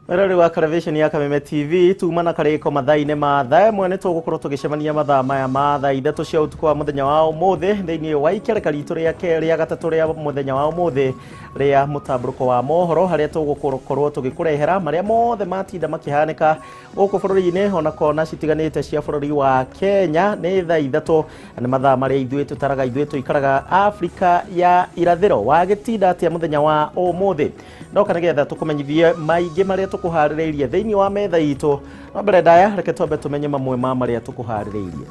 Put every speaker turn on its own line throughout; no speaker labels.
Mwĩrori wa televisheni ya Kameme TV tuma na karĩko mathaa-inĩ ma thaa ĩmwe nĩ tũgũkorwo tũgĩcemania mathaa maya ma thaa ithatũ cia ũtukũ wa mũthenya wa ũmũthĩ thĩinĩ wa ikereka ritũ rĩa kerĩ rĩa gatatũ rĩa mũthenya wa ũmũthĩ rĩa mũtambũrũko wa mohoro harĩa tũgũkorwo tũgĩkũrehera marĩa mothe matinda makĩhanĩka gũkũ bũrũri-inĩ ona kona citiganĩte cia bũrũri wa Kenya. Nĩ thaa ithatũ nĩ mathaa marĩa ithuĩ tũtaraga, ithuĩ tũikaraga Afrika ya irathĩro. Wagĩtinda atĩa mũthenya wa ũmũthĩ? Ndoka nĩgetha tũkũmenyithie maingĩ marĩa tũkũharĩrĩirie thĩinĩ wa metha itũ. No mbere ndaya, reke twambe tũmenye mamwe ma marĩa tũkũharĩrĩirie.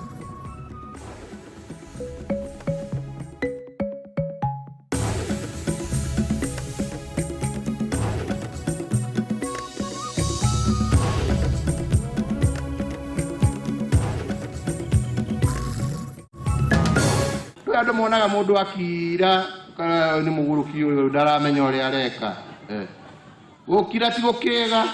Kwĩ andũ monaga mũndũ akira kana nĩ mũgũrũki ũyũ ndaramenya ũrĩa areka. Gũkira ti gũkĩga.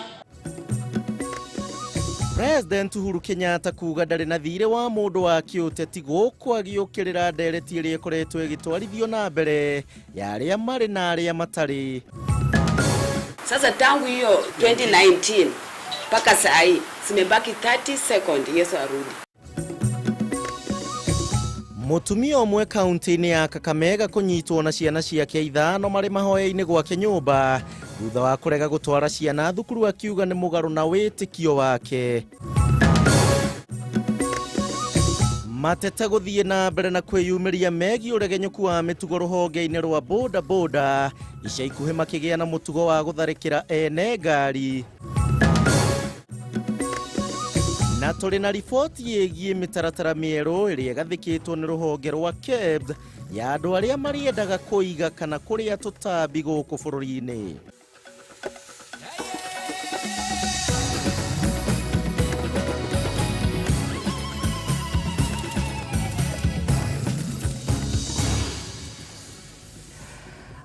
President Uhuru Kenyatta kuga ndarĩ na thirĩ wa mũndũ wa kĩũteti gũkũ agĩũkĩrĩra ndereti ĩrĩa ĩkoretwo ĩgĩtwarithio na mbere ya arĩa marĩ na arĩa matarĩ.
Sasa tangu hiyo 2019 mpaka saa hii zimebaki 30 second Yesu arudi.
Mũtumia ũmwe kaunti-inĩ ya Kakamega kũnyitwo na ciana ciake ithano marĩ mahoya-inĩ gwake nyũmba thutha wa kũrega gũtwara ciana thukuru akiuga nĩ mũgarũ na wĩtĩkio wake. Mateta gũthiĩ na mbere na kwĩyumĩria megiĩ ũregenyũku wa mĩtugo rũhonge-inĩ rwa boda boda ica ikuhĩ makĩgĩa na mũtugo wa gũtharĩkĩra ene ngari. Na tũrĩ na riboti ĩgiĩ mĩtaratara mĩerũ ĩrĩa ĩgathĩkĩtwo nĩ rũhonge rwa KEBS ya andũ arĩa marĩendaga kũiga kana kũrĩa tũtambi gũkũ bũrũri-inĩ.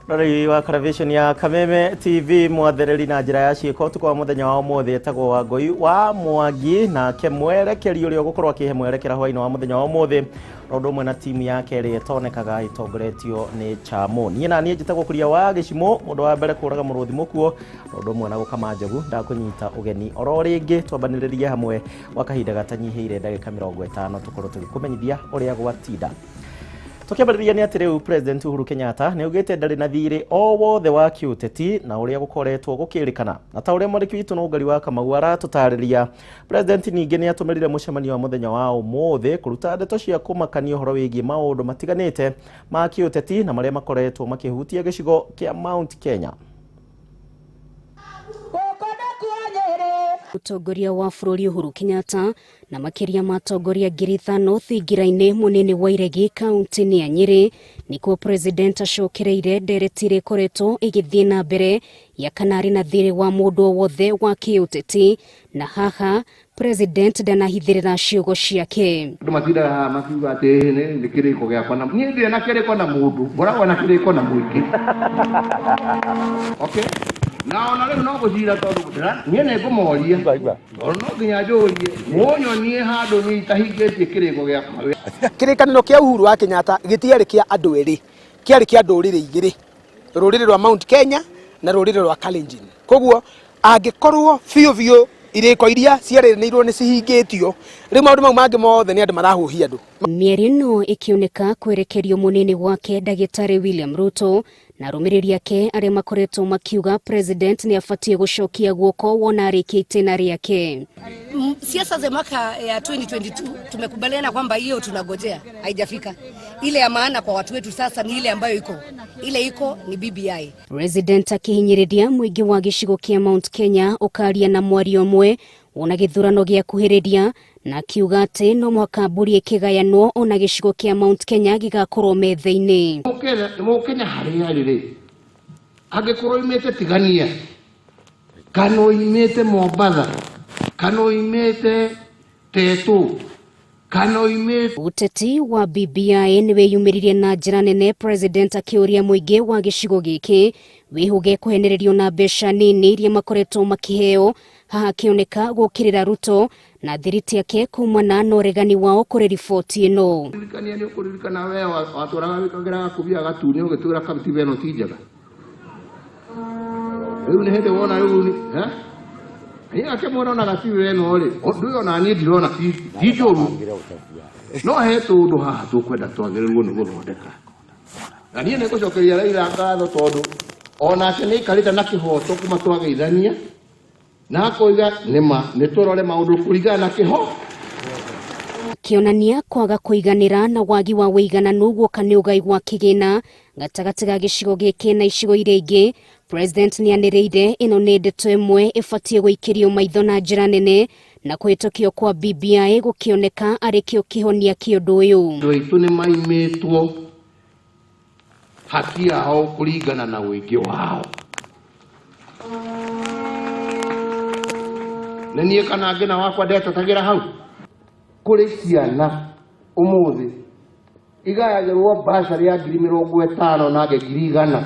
Rori wa televisheni ya Kameme TV mwathereri na njĩra ya ciĩko ũtukũ wa mũthenya wa ũmũthĩ etagwo Wangũi wa Mwangi, nake mwerekeri ũrĩa ũgũkorwo akĩhe mwerekera hwaĩ-inĩ wa mũthenya wa ũmũthĩ o ũndũ ũmwe na timu yake ĩrĩa ĩtonekaga ĩtongoretio nĩ Chamo. Niĩ na niĩ njĩtagwo Kuria wa Gĩcimo, mũndũ wa mbere kũraga mũrũthi mũkuo o ũndũ ũmwe na gũkama njogu. Ndakũnyita ũgeni oro rĩngĩ twambanĩrĩrie hamwe gwa kahinda gatanyihĩire ndagĩka 50 tũkorwo tũgĩkũmenyithia ũrĩa gwatinda. Tũkĩambĩrĩria nĩ atĩ rĩu President Uhuru Kenyatta nĩ augĩte ndarĩ na thirĩ o wothe wa kĩũteti na ũrĩa gũkoretwo gũkĩrĩkana. Na ta ũrĩa mwandĩki witũ Nũngari wa Kamau aratũtarĩria, President ningĩ nĩ atũmĩrire mũcemanio wa mũthenya wa ũmũthĩ kũruta ndeto cia kũmakania ũhoro wĩgiĩ maũndũ matiganĩte ma kĩũteti na marĩa makoretwo makĩhutia gĩcigo kĩa Mount Kenya.
Mũtongoria wa bũrũri Uhuru Kenyatta na makĩria ma atongoria 5,000 thingira-inĩ mũnene wa Iregi kaunti-inĩ ya Nyĩrĩ nĩkuo President acokereire ndereti ĩrĩa ĩkoretwo ĩgĩthiĩ na mbere ya kana arĩ na thirĩ wa mũndũ o wothe wa kĩũteti, na haha President ndanahithĩrĩra ciugo ciake.
Andũ matindaga haha makiuga atĩ nĩ kĩrĩko gĩakwa na niĩ ndirĩ na kĩrĩko na mũndũ, ngoragwo na kĩrĩko na mũingĩ. Okay? Na ona rĩu no gũcira tondũ niĩ nĩ ngũmoria. Tondũ no nginya njũrie, mũnyonie handũ niĩ itahingĩtie kĩrĩko gĩakwa.
Kĩrĩkanĩro kĩa Uhuru wa Kenyatta gĩtiarĩ kĩa andũ erĩ, kĩarĩ kĩa ndũrĩrĩ igĩrĩ, rũrĩrĩ rwa Mount Kenya na rũrĩrĩ rwa Kalenjin. Koguo angĩkorwo biũ biũ irĩko iria ciarĩrĩirwo nĩ cihingĩtio, rĩu maũndũ mau mangĩ mothe nĩ andũ marahuhia andũ.
Mĩario ĩno ĩkĩoneka kwerekerio mũnene wake Ndagĩtarĩ William Ruto na arũmĩrĩri ake arĩa makoretwo makiuga President nĩ abatiĩ gũcokia guoko wona arĩkia itĩna rĩake.
Siasa za mwaka ya 2022 tumekubaliana kwamba hiyo tunagojea, haijafika. Ile ya maana kwa watu wetu sasa ni ile ambayo iko. Ile iko ni BBI.
President akihinyĩrĩria mũingĩ wa gĩcigo kĩa Mount Kenya ũkaria na mwario ũmwe wona gĩthurano gĩa kuhĩrĩria na akiuga atĩ no mũhaka mbũri ĩkĩgayanwo ona gĩcigo kĩa Mount Kenya gĩgakorwo metha-inĩ.
Mũkenya harĩa arĩ rĩ, angĩkorwo oimĩte Tigania kana oimĩte Mombatha kana oimĩte Tetu kana oimĩte.
Ũteti wa BBI nĩ wĩyumĩririe na njĩra nene, President akĩũria mũingĩ wa gĩcigo gĩkĩ wĩhũge kũhenererio na mbeca nini iria makoretwo makĩheo, haha akĩoneka gũkĩrĩra Ruto na thiriti yake kumana na ũregani wao kũrĩ riboti ĩno.
Ririkania nĩ ũkũririkana we watũraga wĩkagĩra gakubia gatune ũgĩtwĩra katiba ĩno ti njega. Rĩu nĩ hĩndĩ wona rĩu nĩ, eh? Nĩ akĩmwona onaga ti ĩno rĩ, ũndũ ũyũ ona niĩ ndirona ti njũru, no he tũndũ haha tũkwenda twagĩrĩirwo nĩ gũthondeka. Na niĩ nĩngũcokeria Raila ngatho tondũ onake nĩ aikarĩte na kĩhoto kuma twageithania na akoiga nĩma nĩ tũrore maũndũ kũringana na kĩho.
Akĩonania kwaga kũiganĩra na wagi wa wĩigananu guoka nĩ ũgai wa kĩgĩna gatagatĩ ga gĩcigo gĩkĩ na icigo iria ingĩ. President nĩanĩrĩire ĩno nĩ ndeto ĩmwe ĩbatiĩ gũikĩrio maitho na njĩra nene na kũhĩtũkio kwa BBI gũkĩoneka arĩ kĩo kĩhonia kĩa ũndũ ũyũ.
Andũ aitũ nĩ maimĩtwo haki yao kũringana na ũingĩ wao. Nĩ niĩ kana ngĩna wakwa ndetetagĩra hau. Kũrĩ ciana ũmũthĩ igayagĩrwo bursary ya 50,000 na angĩ 100,000.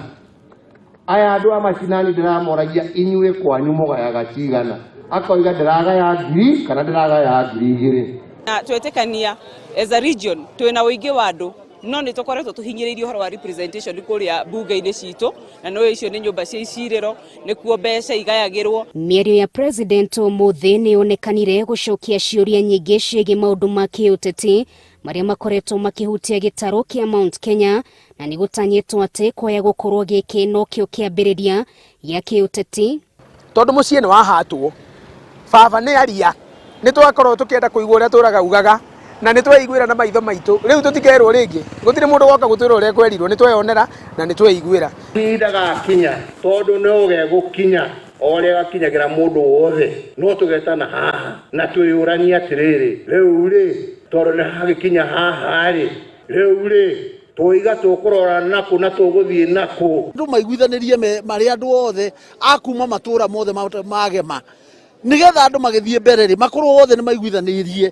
Aya andũ a macinani ndĩramoragia inyuĩ kwanyu mũgayaga cigana, akoiga ndĩragaya 1,000 kana ndĩragaya 2,000.
Na twetĩkania as a region twĩna ũingĩ wa andũ, no nĩ tũkoretwo tũhinyĩrĩirio ũhoro wa representation kũrĩa bunge-inĩ citũ, na no icio nĩ nyũmba cia icirĩro nĩkuo mbeca igayagĩrwo.
Mĩario ya President ũmũthĩ nĩ yonekanire gũcokia ciũria nyingĩ ciĩgiĩ maũndũ ma kĩũteti marĩa makoretwo makĩhutia gĩtarũ kĩa Mount Kenya, na nĩ gũtanyĩtwo atĩ kwaya gũkorwo gĩkĩ nokĩo kĩambĩrĩria gĩa kĩũteti.
Tondũ mũciĩ nĩ wahatwo, baba nĩ aria, nĩ twakorwo tũkĩenda kũigua ũrĩa tũraga ugaga na nĩ tweiguĩra na maitho maitũ. Rĩu tũtikerwo rĩngĩ, gũtirĩ mũndũ woka gũtwĩra ũrĩa kwerirwo, nĩ tweyonera na nĩ tweiguĩra.
Ihinda gakinya tondũ nĩ ũgegũkinya o ũrĩa gakinyagĩra mũndũ wothe, no tũgetana haha na twĩyũranie atĩrĩrĩ, rĩu rĩ tondũ nĩ hagĩkinya haha rĩ, rĩu rĩ tũiga tũkũrora nakũ na tũgũthiĩ nakũ.
Andũ maiguithanĩrie marĩ andũ othe a kuma matũra mothe magema, nĩgetha andũ magĩthiĩ mbere rĩ makorwo othe nĩ maiguithanĩirie.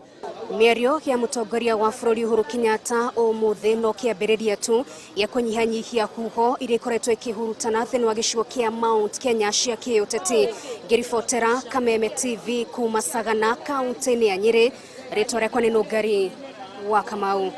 Mĩario ya mũtongoria wa bũrũri Uhuru Kenyatta ũmũthĩ no kĩambĩrĩria tu gĩa kũnyihanyihia huho iria ikoretwo ikĩhurutana thĩinĩ wa gĩcigo kĩa Mount Kenya cia kĩũteti. Ngĩribotera Kameme TV kuma Sagana kaunti-inĩ ya Nyĩrĩ, rĩtwa rĩakwa nĩ Nũngari wa Kamau.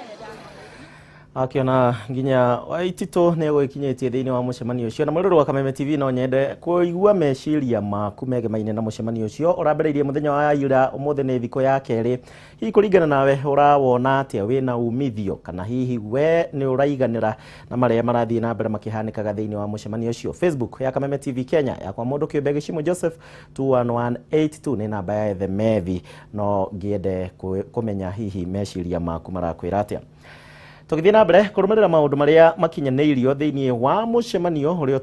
Akiona nginya Waititũ nĩ egũgĩkinyĩtie thĩinĩ wa mũcemanio ũcio. Na mwĩrori wa Kameme TV, no nyende kũigua meciria maku megemaine na mũcemanio ũcio ũrambĩrĩirie mũthenya wa ira, ũmũthĩ nĩ thikũ ya kerĩ. Hihi kũringana nawe ũrawona atĩa, wĩna umithio kana hihi we nĩ ũraiganĩra na marĩa marathiĩ na mbere makĩhanĩkaga thĩinĩ wa mũcemanio ũcio? Facebook ya Kameme TV Kenya, yakwa mũndũ kĩũmbe Gĩcimũ Joseph 21182 nĩ namba ya ethemethi. No ngĩende kũmenya hihi meciria maku marakwĩra atĩa. Tũgĩthiĩ na mbere kũrũmĩrĩra maũndũ marĩa makinyanĩirio thĩinĩ wa mũcemanio ũrĩa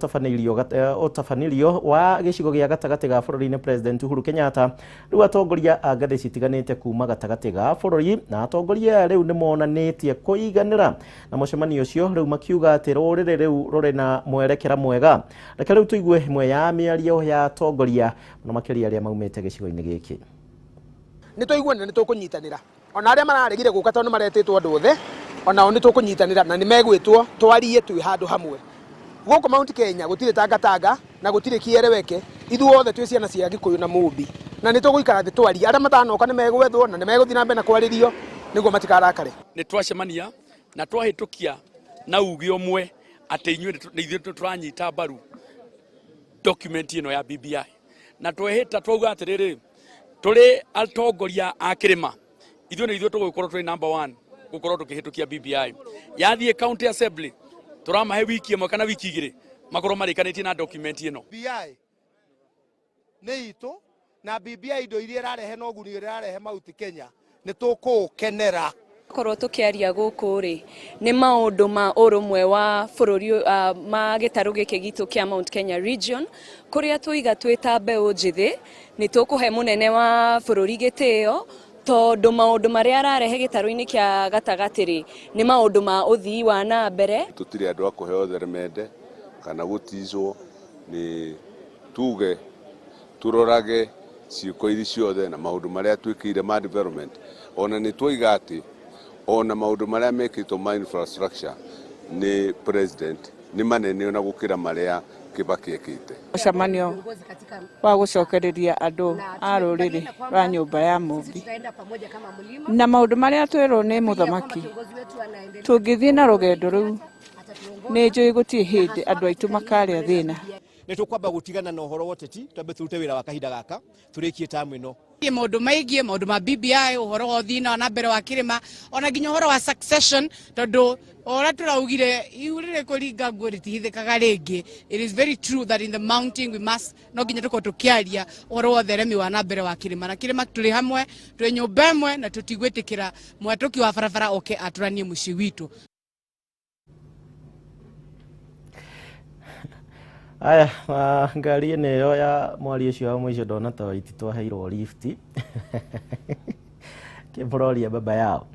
ũtabanirio wa gĩcigo gĩa gatagatĩ ga bũrũri nĩ President Uhuru Kenyatta, rĩu atongoria a ngathĩ citiganĩte kuma gatagatĩ ga bũrũri na atongoria aya rĩu nĩ monanĩtie kũiganĩra na mũcemanio ũcio, rĩu makiuga atĩ rũrĩrĩ rĩu rũrĩ na mwerekera mwega. Reke rĩu tũigue ĩmwe ya mĩario ya atongoria mũno makĩria arĩa maumĩte gĩcigo-inĩ gĩkĩ.
Nĩ twaiguana, nĩ tũkũnyitanĩra ona arĩa mararegire gũka tondũ nĩ maretĩtwo andũ othe, onao nĩ tũkũnyitanĩra na nĩ megwĩtwo twarie twĩ handũ hamwe. Gũkũ Mount Kenya gũtirĩ tangatanga na gũtirĩ kĩereweke, ithuothe twĩ ciana cia Gĩkũyũ na Mũmbi, na nĩ tũgũikara thĩ twarie. Arĩa matanoka nĩ megwethwo na nĩ megũthiĩ na mbere na kwarĩrio nĩguo matikarakare.
Nĩ twacemania na twahĩtũkia na uge ũmwe atĩ inyuĩ nĩ ithuĩ tũranyita mbaru document ĩno ya BBI, na twehĩta twauga atĩrĩrĩ, tũrĩ atongoria a kĩrĩma ithuĩ nĩ ithuĩ tũgũkorwo tũrĩ number 1 gũkorwo tũkĩhĩtũkia BBI. Yathiĩ county assembly tũramahe wiki ĩmwe kana wiki 2 makorwo marĩkanĩtie na document ĩno.
BBI nĩ itũ na BBI indo iria ĩrarehe na ũguni ũrĩa ĩrarehe Mount Kenya nĩ tũkũũkenera.
Korwo tũkĩaria gũkũ rĩ nĩ maũndũ ma ũrũmwe wa bũrũri ma gĩtarũ gĩkĩ gitũ kĩa Mount Kenya region, kũrĩa tũiga twĩ ta mbeũ njĩthĩ nĩ tũkũhe mũnene wa bũrũri gĩtĩo tondũ maũndũ marĩa ararehe gĩtarũ-inĩ kĩa gatagatĩ rĩ nĩ maũndũ ma ũthii wa na mbere.
Tũtirĩ andũ a kũheo theremende kana gũticwo, nĩ tuge tũrorage ciĩko iria ciothe na maũndũ marĩa twĩkĩire ma development. Ona nĩ twoiga atĩ ona maũndũ marĩa mekĩtwo ma infrastructure nĩ president nĩ manene ona gũkĩra marĩa Kibaki ekĩte.
Mũcemanio wa gũcokereria andũ a rũrĩrĩ rwa nyũmba ya Mũmbi na maũndũ marĩa twĩrwo nĩ mũthamaki, tũngĩthiĩ na rũgendo rũu nĩ njũĩ gũtirĩ hĩndĩ andũ aitũ makarĩa thĩna.
Nĩ tũkwamba gũtigana na ũhoro wa ũteti, twambe tũrute wĩra wa kahinda gaka, tũrĩkie tamu ĩno.
Maũndũ maigie maũndũ ma BBI, ũhoro wa ũthii na mbere wa kĩrĩma, ona nginya ũhoro wa succession, tondũ ũrĩa tũraugire ihu rĩrĩ kũringa nguo rĩtihithĩkaga rĩngĩ. It is very true that in the mountain we must, no nginya tũkorwo tũkĩaria ũhoro wa ũtheremi wa na mbere wa kĩrĩma, na kĩrĩma tũrĩ hamwe, twĩ nyũmba ĩmwe, na tũtigwĩtĩkĩra mwatũki wa barabara oke atũranie mũciĩ witũ.
Aya, ngari ĩno ĩyo ya mwari ũcio wa mũico ndona ta Waititu twaheirwo lift. Kĩbũroria baba yao.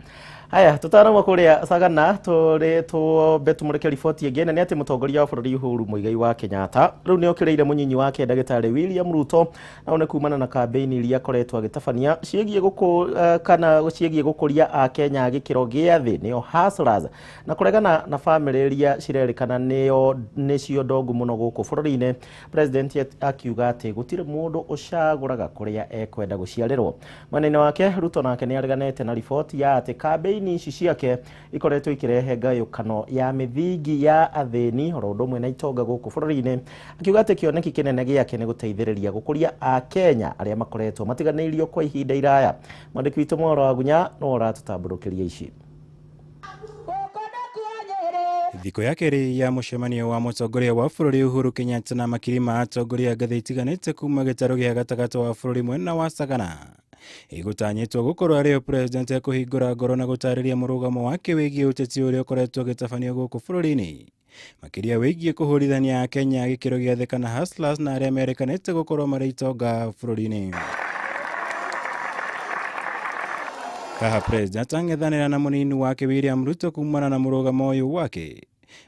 Haya, tutanauma kũrĩa Sagana tũrĩ tũmbe tũmũrĩke riboti ĩngĩ, na nĩ atĩ mũtongoria wa bũrũri Uhuru Muigai wa Kenyatta rĩu nĩ okĩrĩire mũnyinyi wake ndagĩtarĩ William Ruto, na nĩ kumana na kambĩini iria akoretwo agĩtabania ciĩgiĩ gũkũ kana ciĩgiĩ gũkũria Akenya gĩkĩro gĩa thĩ, nĩo hustlers, na kũregana na bamĩrĩ iria cirerĩkana nĩo nĩcio ndongu mũno gũkũ bũrũri-inĩ. President akiuga atĩ gũtirĩ mũndũ ũcagũraga kũrĩa ekwenda gũciarĩrwo. Mwena-inĩ wake Ruto nake nĩ areganĩte na riboti ya atĩ kambĩini ici ciake ikoretwo ikirehe ngayũkano ya mĩthingi ya athĩni oro ũndũ ũmwe na itonga gũkũ bũrũri-inĩ, akiuga atĩ kĩoneki kĩnene gĩake nĩ gũteithĩrĩria gũkũria Akenya arĩa makoretwo matiganĩirio kwa ihinda iraya. Mwandĩki witũ Mworo wa Gunya no ũratũtambũrũkĩria ici.
Thikũ ya kerĩ ya mũcemanio wa mũtongoria wa bũrũri Uhuru Kenyatta na makiri ma atongoria ngathĩ itiganĩte kuma gĩtarũ gĩa gatagatĩ wa bũrũri mwena wa Sagana igũtanyĩtwo gũkorwo arĩo president ekũhingũra ngoro na gũtarĩria mũrũgamo wake wĩgiĩ ũteti ũrĩa ũkoretwo ũgĩtabanio gũkũ bũrũri-inĩ, makĩria wĩgiĩ kũhũrithania Akenya gĩkĩro gĩa thĩ kana hustlers na arĩa merĩkanĩte gũkorwo marĩ itonga bũrũri-inĩ. Haha president ang'ethanĩra na mũnini wake William Ruto kumana na mũrũgamo ũyũ wake,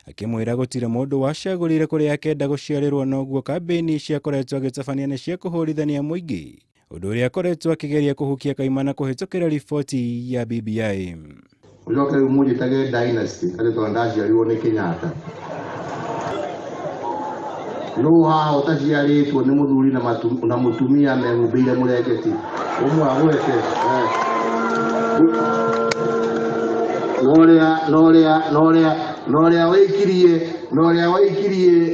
akĩmwĩra gũtirĩ mũndũ wacagũrire kũrĩa akenda gũciarĩrwo, noguo kambĩini ciakoretwo agĩtabania nĩ cia kũhũrithania mũingĩ, ũndũ ũrĩa akoretwo akĩgeria kũhukia kaimana kũhĩtũkĩra riboti ya BBI.
Ũcoke rĩu mũnjĩtage dynasty atĩ tondũ ndaciarirwo nĩ Kenyatta. Nũ haha ũtaciarĩtwo nĩ mũthuri na mũtumia mehumbĩire mũrengeti? Ũmwe agwete. Norĩa waikirie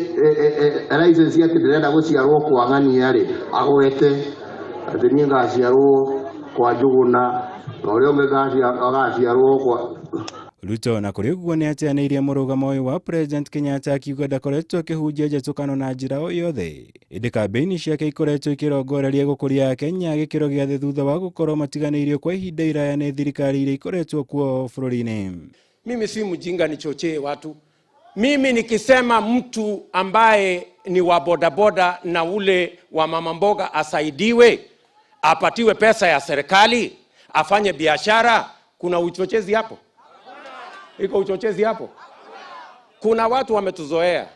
license atĩ ndĩrenda gũciarwo kwa ng'ania rĩ, agwete atĩ niĩ ngaciarwo kwa Njũgũna, na ũrĩa ũngĩ agaciarwo kwa
Ruto. Na kũrĩ ũguo nĩ ateanĩirie mũrũgamo ũyũ wa President Kenyatta, akiuga ndakoretwo akĩhunjia njatũkano na njĩra o yothe, ĩndĩ kambĩini ciake ikoretwo ikĩrongoreria gũkũria Akenya gĩkĩro gĩa thĩ thutha wa gũkorwo matiganĩirio kwa ihinda iraya nĩ thirikari iria ikoretwo kuo bũrũri-inĩ.
Mimi si mjinga nichochee watu. Mimi nikisema mtu ambaye ni wa bodaboda na ule wa mama mboga asaidiwe, apatiwe pesa ya serikali, afanye biashara, kuna uchochezi hapo? Iko uchochezi hapo? Kuna watu wametuzoea,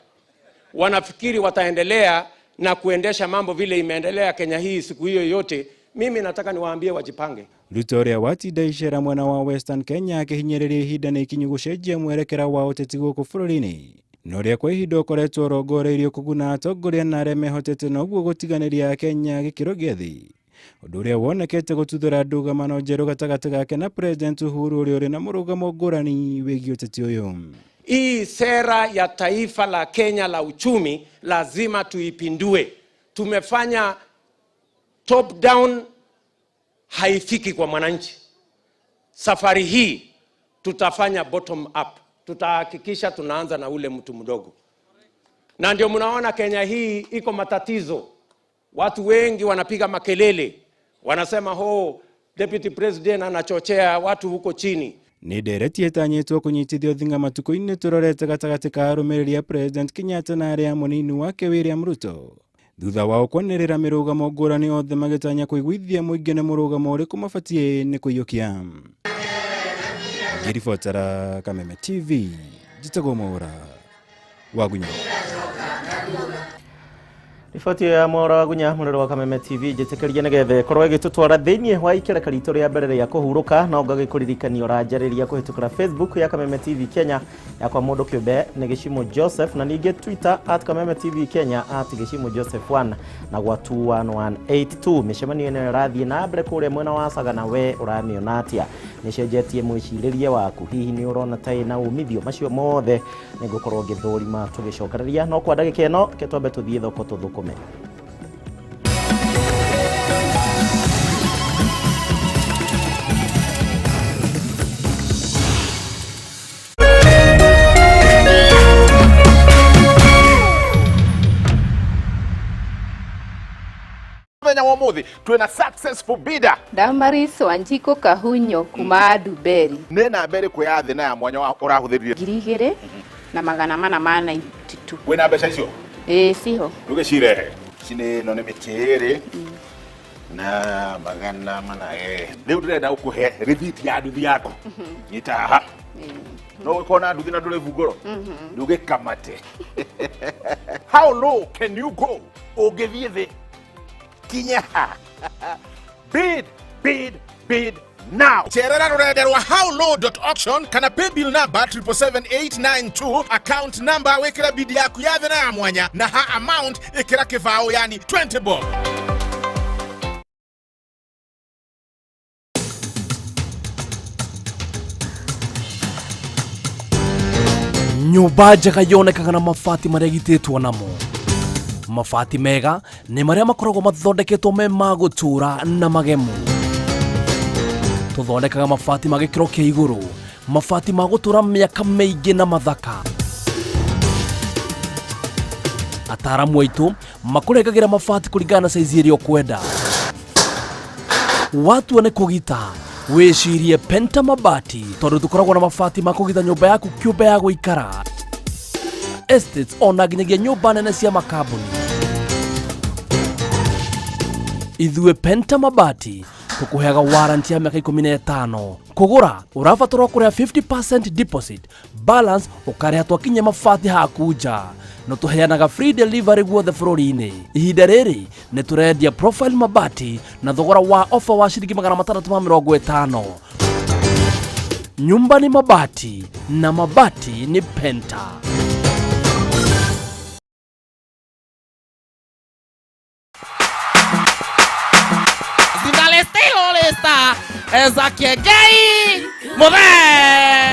wanafikiri wataendelea na kuendesha mambo vile imeendelea Kenya hii siku hiyo yote. Mimi nataka niwaambie wajipange.
Ruto ũrĩa watinda icera mwena wa Western Kenya akĩhinyĩrĩria ihinda nĩ ikinyu gũcenjia mwerekera wa ũteti gũkũ bũrũri-inĩ, na ũrĩa kwa ihinda ũkoretwo ũrongoreirio kũguna atongoria na arĩa mehotete, noguo gũtiganĩria Akenya gĩkĩro gĩa thĩ, ũndũ ũrĩa wonekete gũtuthũra ndũgamano njerũ gatagatĩ gake na President Uhuru ũrĩa ũrĩ na mũrũgamo ngũrani wĩgiĩ ũteti ũyũ.
Hii sera ya taifa la Kenya la uchumi lazima tuipindue. Tumefanya top down, haifiki kwa mwananchi. Safari hii tutafanya bottom up. Tutahakikisha tunaanza na ule mtu mdogo. Na ndio mnaona Kenya hii iko matatizo. Watu wengi wanapiga makelele, wanasema ho, Deputy President anachochea watu huko chini.
Nĩ ndereti ĩtanyĩtwo kũnyitithio thinga matukũ-inĩ tũrorete gatagatĩ ka arũmĩrĩri a President Kenyatta na arĩa mũnini wake William Ruto, thutha wao kwanĩrĩra mĩrũgamo ngũrani, othe magĩtanya kũiguithia mũingĩ nĩ mũrũgamo ũrĩkũ mabatiĩ nĩ kũiyũkia. Ngĩribotera Kameme TV, njĩtagwo Mwaura wa Gunya.
Riboti ya Mwaura wa Gunya mũrero wa Kameme TV njĩtĩkĩrie nĩgetha ĩkorwo ĩgĩtũtwara thĩinĩ wa ikereka ritũ rĩa mbere rĩa kũhurũka, no ngagĩkũririkania ũranjarĩria kũhĩtũkĩra Facebook ya Kameme TV Kenya Yakwa mũndũ kĩũmbe nĩ Gĩcimũ Joseph, na ningĩ Twitter at Kameme TV Kenya at Gĩcimũ Joseph 1 na gwa 21182. Mĩcemanio ĩno ĩrathiĩ na mbere kũrĩa mwena wa Sagana, we ũramĩona atĩa? Nĩcenjetie mwĩcirĩrie waku? Hihi nĩ ũrona ta ĩna umithio? Macio mothe nĩ ngũkorwo ngĩthũrima tũgĩcokereria, no kwa ndagĩka ĩno ke twambe tũthiĩ thoko tũthũkũme.
Muthenya wa umuthi twina successful bidder.
Damaris Wanjiko Kahunyo kuma Duberi.
Nĩ namba ĩrĩkũ ya thĩ na ya mwanya ũrahũthĩrire?
2492.
Wĩna mbeca icio?
Ĩĩ, ciho.
Ndũgĩcirehe. Ici nĩ ĩno nĩ mĩtĩ ĩrĩ na 400. Rĩu ndĩrenda gũkũhe rĩthiti ya nduthi yaku. Nyita haha. No ũgĩkorwo na nduthi na ndũrĩ bungũro. Ndũgĩkamate. How low can you go? Ũngĩthiĩ thĩ kinya ha. Bid, bid, bid now.
Cerera rũrenda rwa howlow.auction kana paybill number 777892, account number wĩkĩra bid yaku ya thĩ na ya mwanya, na ha amount ĩkĩra kĩbaũ, yani 20 bob.
Nyũmba njega yonekaga na mabati marĩa ĩgitĩtwo namo. Mabati mega nĩ marĩa makoragwo mathondeketwo me ma gũtũũra na magemu. Tũthondekaga mabati ma gĩkĩro kĩa igũrũ, mabati ma gũtũũra mĩaka mĩingĩ na mathaka. Ataaramu aitũ makũrengagĩra mabati kũringana na saizi ĩrĩa ũkwenda. Watua nĩ kũgita, wĩcirie Penta Mabati, tondũ tũkoragwo na mabati ma kũgita nyũmba yaku kĩũmbe ya gũikara, estates ona nginyagia nyũmba nene cia makambuni. Ithuĩ Penta Mabati tũkũheaga warranty ya mĩaka 15. Kũgũra ũrabatarwo kũrĩha 50% deposit, balance ũkarĩha twakinyia mabati haku nja. No tũheanaga free delivery guothe bũrũri-inĩ. Ihinda rĩrĩ nĩ tũrendia profile mabati na thogora wa ofa wa ciringi 650. Nyumba ni mabati na mabati ni Penta.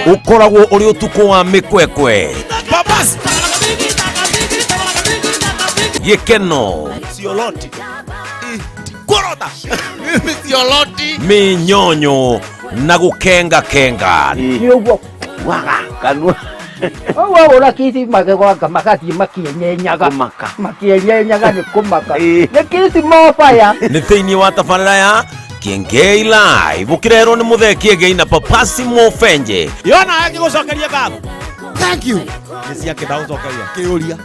Ukoragwo ũrĩ ũtukũ wa mĩkwekwe, gĩkeno,
Sioloti. Kurota. Sioloti.
Mĩnyonyo na gũkenga kenga.
Nĩ ũguo waga kanua ũguo ũra kisi magegwanga magathiĩ makĩenyenyaga makĩenyenyaga nĩ kũmaka nĩ kisi mobaya.
Nĩ thĩinĩ wa tabarĩra ya Kiengei Live ũkĩrerwo nĩ Mũthee Kiengei na Papasi Mofenje.
Yona agĩgũcokeria ngatho. Thank you. Nĩ ciake ndagũcokeria. Kĩũria.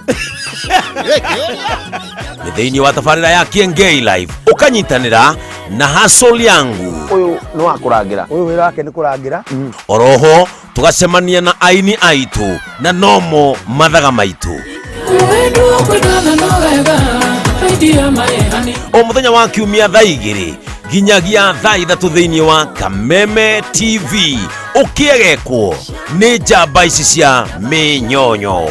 Nĩ thĩinĩ wa tabarĩra ya Kiengei Live ũkanyitanĩra na Hustle yangu.
Ũyũ nĩ wa kũrangĩra. Ũyũ wĩra wake nĩ kũrangĩra.
Oroho tũgacemania na aini aitũ na nomo mathaga maitũ. O mũthenya wa kiumia thaa 2 nginyagia thaa 3 thĩinĩ wa Kameme TV ũkĩegekwo nĩ njamba ici cia mĩnyonyo.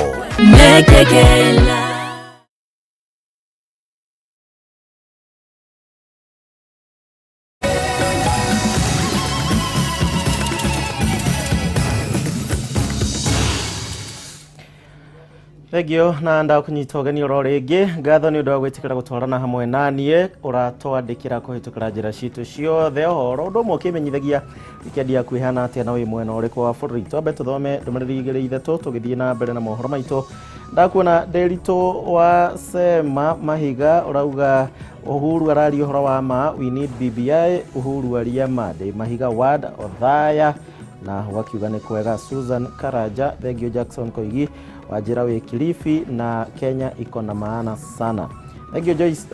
Thengio na ndakunyita ũgeni oro rĩngĩ. Ngatho nĩ ũndũ wa gwĩtĩkĩra gũtwarana hamwe na niĩ. Ũratwandĩkĩra kũhĩtũkĩra njĩra citũ ciothe ũhoro ũndũ ũmwe ũkĩmenyithagia wikendi yaku ĩhana atĩa na wĩ mwena ũrĩkũ wa bũrũri. Twambe tũthome ndũmĩrĩri 2 3 tũgĩthiĩ na mbere na mohoro maitũ. Ndakuona Nderitu wa Sema Mahiga ũrauga Uhuru araria ũhoro wa ma, we need BBI. Uhuru aria ma. Ndĩ Mahiga Ward Othaya na wakiuga nĩ kwega. Susan Karaja, thengio. Jackson Koigi wajira wĩ Kilifi na Kenya iko na maana sana. Thengio. Joyce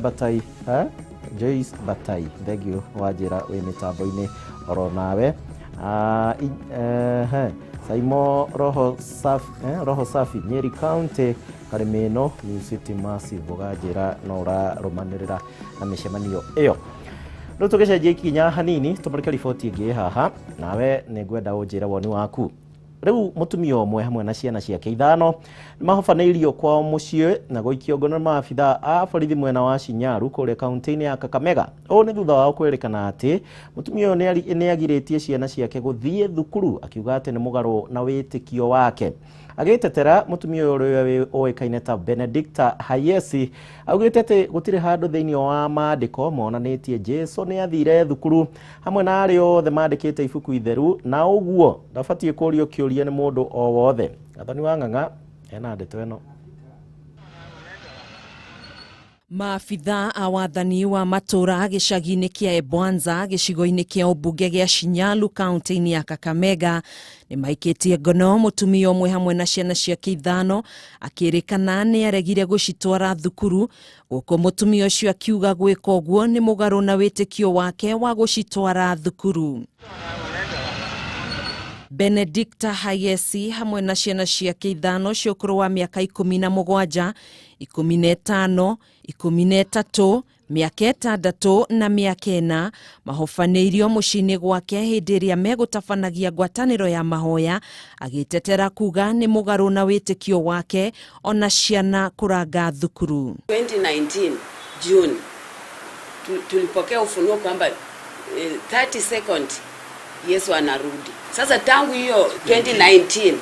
Batai, Joyce Batai, thengio wajira wĩ mĩtambo-inĩ oro nawe. Saimo Roho Safi, Roho Safi, Nyeri County, Karimeno, New City Massive, ũganjĩra no ũrarũmanĩrĩra na mĩcemanio ĩyo. Rĩu tũgĩcenjia ikinya hanini tũmũrĩke riboti ĩngĩ haha, nawe nĩ ngwenda ũnjĩre woni waku. Rĩu mũtumia ũmwe hamwe na ciana ciake ithano nĩmahobanĩirio kwao mũciĩ na gũikio ngono nĩ maabitha a borithi mwena wa Shinyaru kũrĩa kaunti-inĩ ya Kakamega. Ũũ nĩ thutha wao kwĩrĩkana atĩ mũtumia ũyũ nĩagirĩtie ciana ciake gũthiĩ thukuru akiuga atĩ nĩ mũgarũ na wĩtĩkio wake. Agĩtetera mũtumia ũyũ ũrĩa ũĩkaine ta Benedicta Hayesi augĩte atĩ gũtirĩ handũ thĩinĩ wa maandĩko monanĩtie Jesu nĩ athire thukuru hamwe na arĩa othe mandĩkĩte ibuku itheru na ũguo ndabatiĩ kũrio kĩũria nĩ mũndũ o wothe. Gathoni wa Ng'ang'a ena ndeto ĩno.
Maabitha a wathani wa matũra gĩcagi-inĩ kĩa Ebwanza gĩcigo-inĩ kĩa ũmbunge gĩa Shinyalu kaunti-inĩ ya Kakamega nĩ maikĩtie ngono mũtumia ũmwe hamwe na ciana ciake ithano akĩrĩkana nĩ aregire gũcitwara thukuru gũkũ mũtumia ũcio akiuga gwĩka ũguo nĩ mũgarũ na wĩtĩkio wake wa gũcitwara thukuru. Benedicta Hayesi hamwe na ciana ciake ithano cia ũkũrũ wa mĩaka 17, 15, 13, mĩaka 6 na mĩaka 4 mahobanĩirio mũciĩ-inĩ gwake hĩndĩ ĩrĩa megũtabanagia ngwatanĩro ya mahoya agĩtetera kuga nĩ mũgarũ na wĩtĩkio wake ona ciana kũranga thukuru.
2019 June tulipokea ufunuo kwamba 30 second Yesu anarudi. Sasa tangu hiyo 2019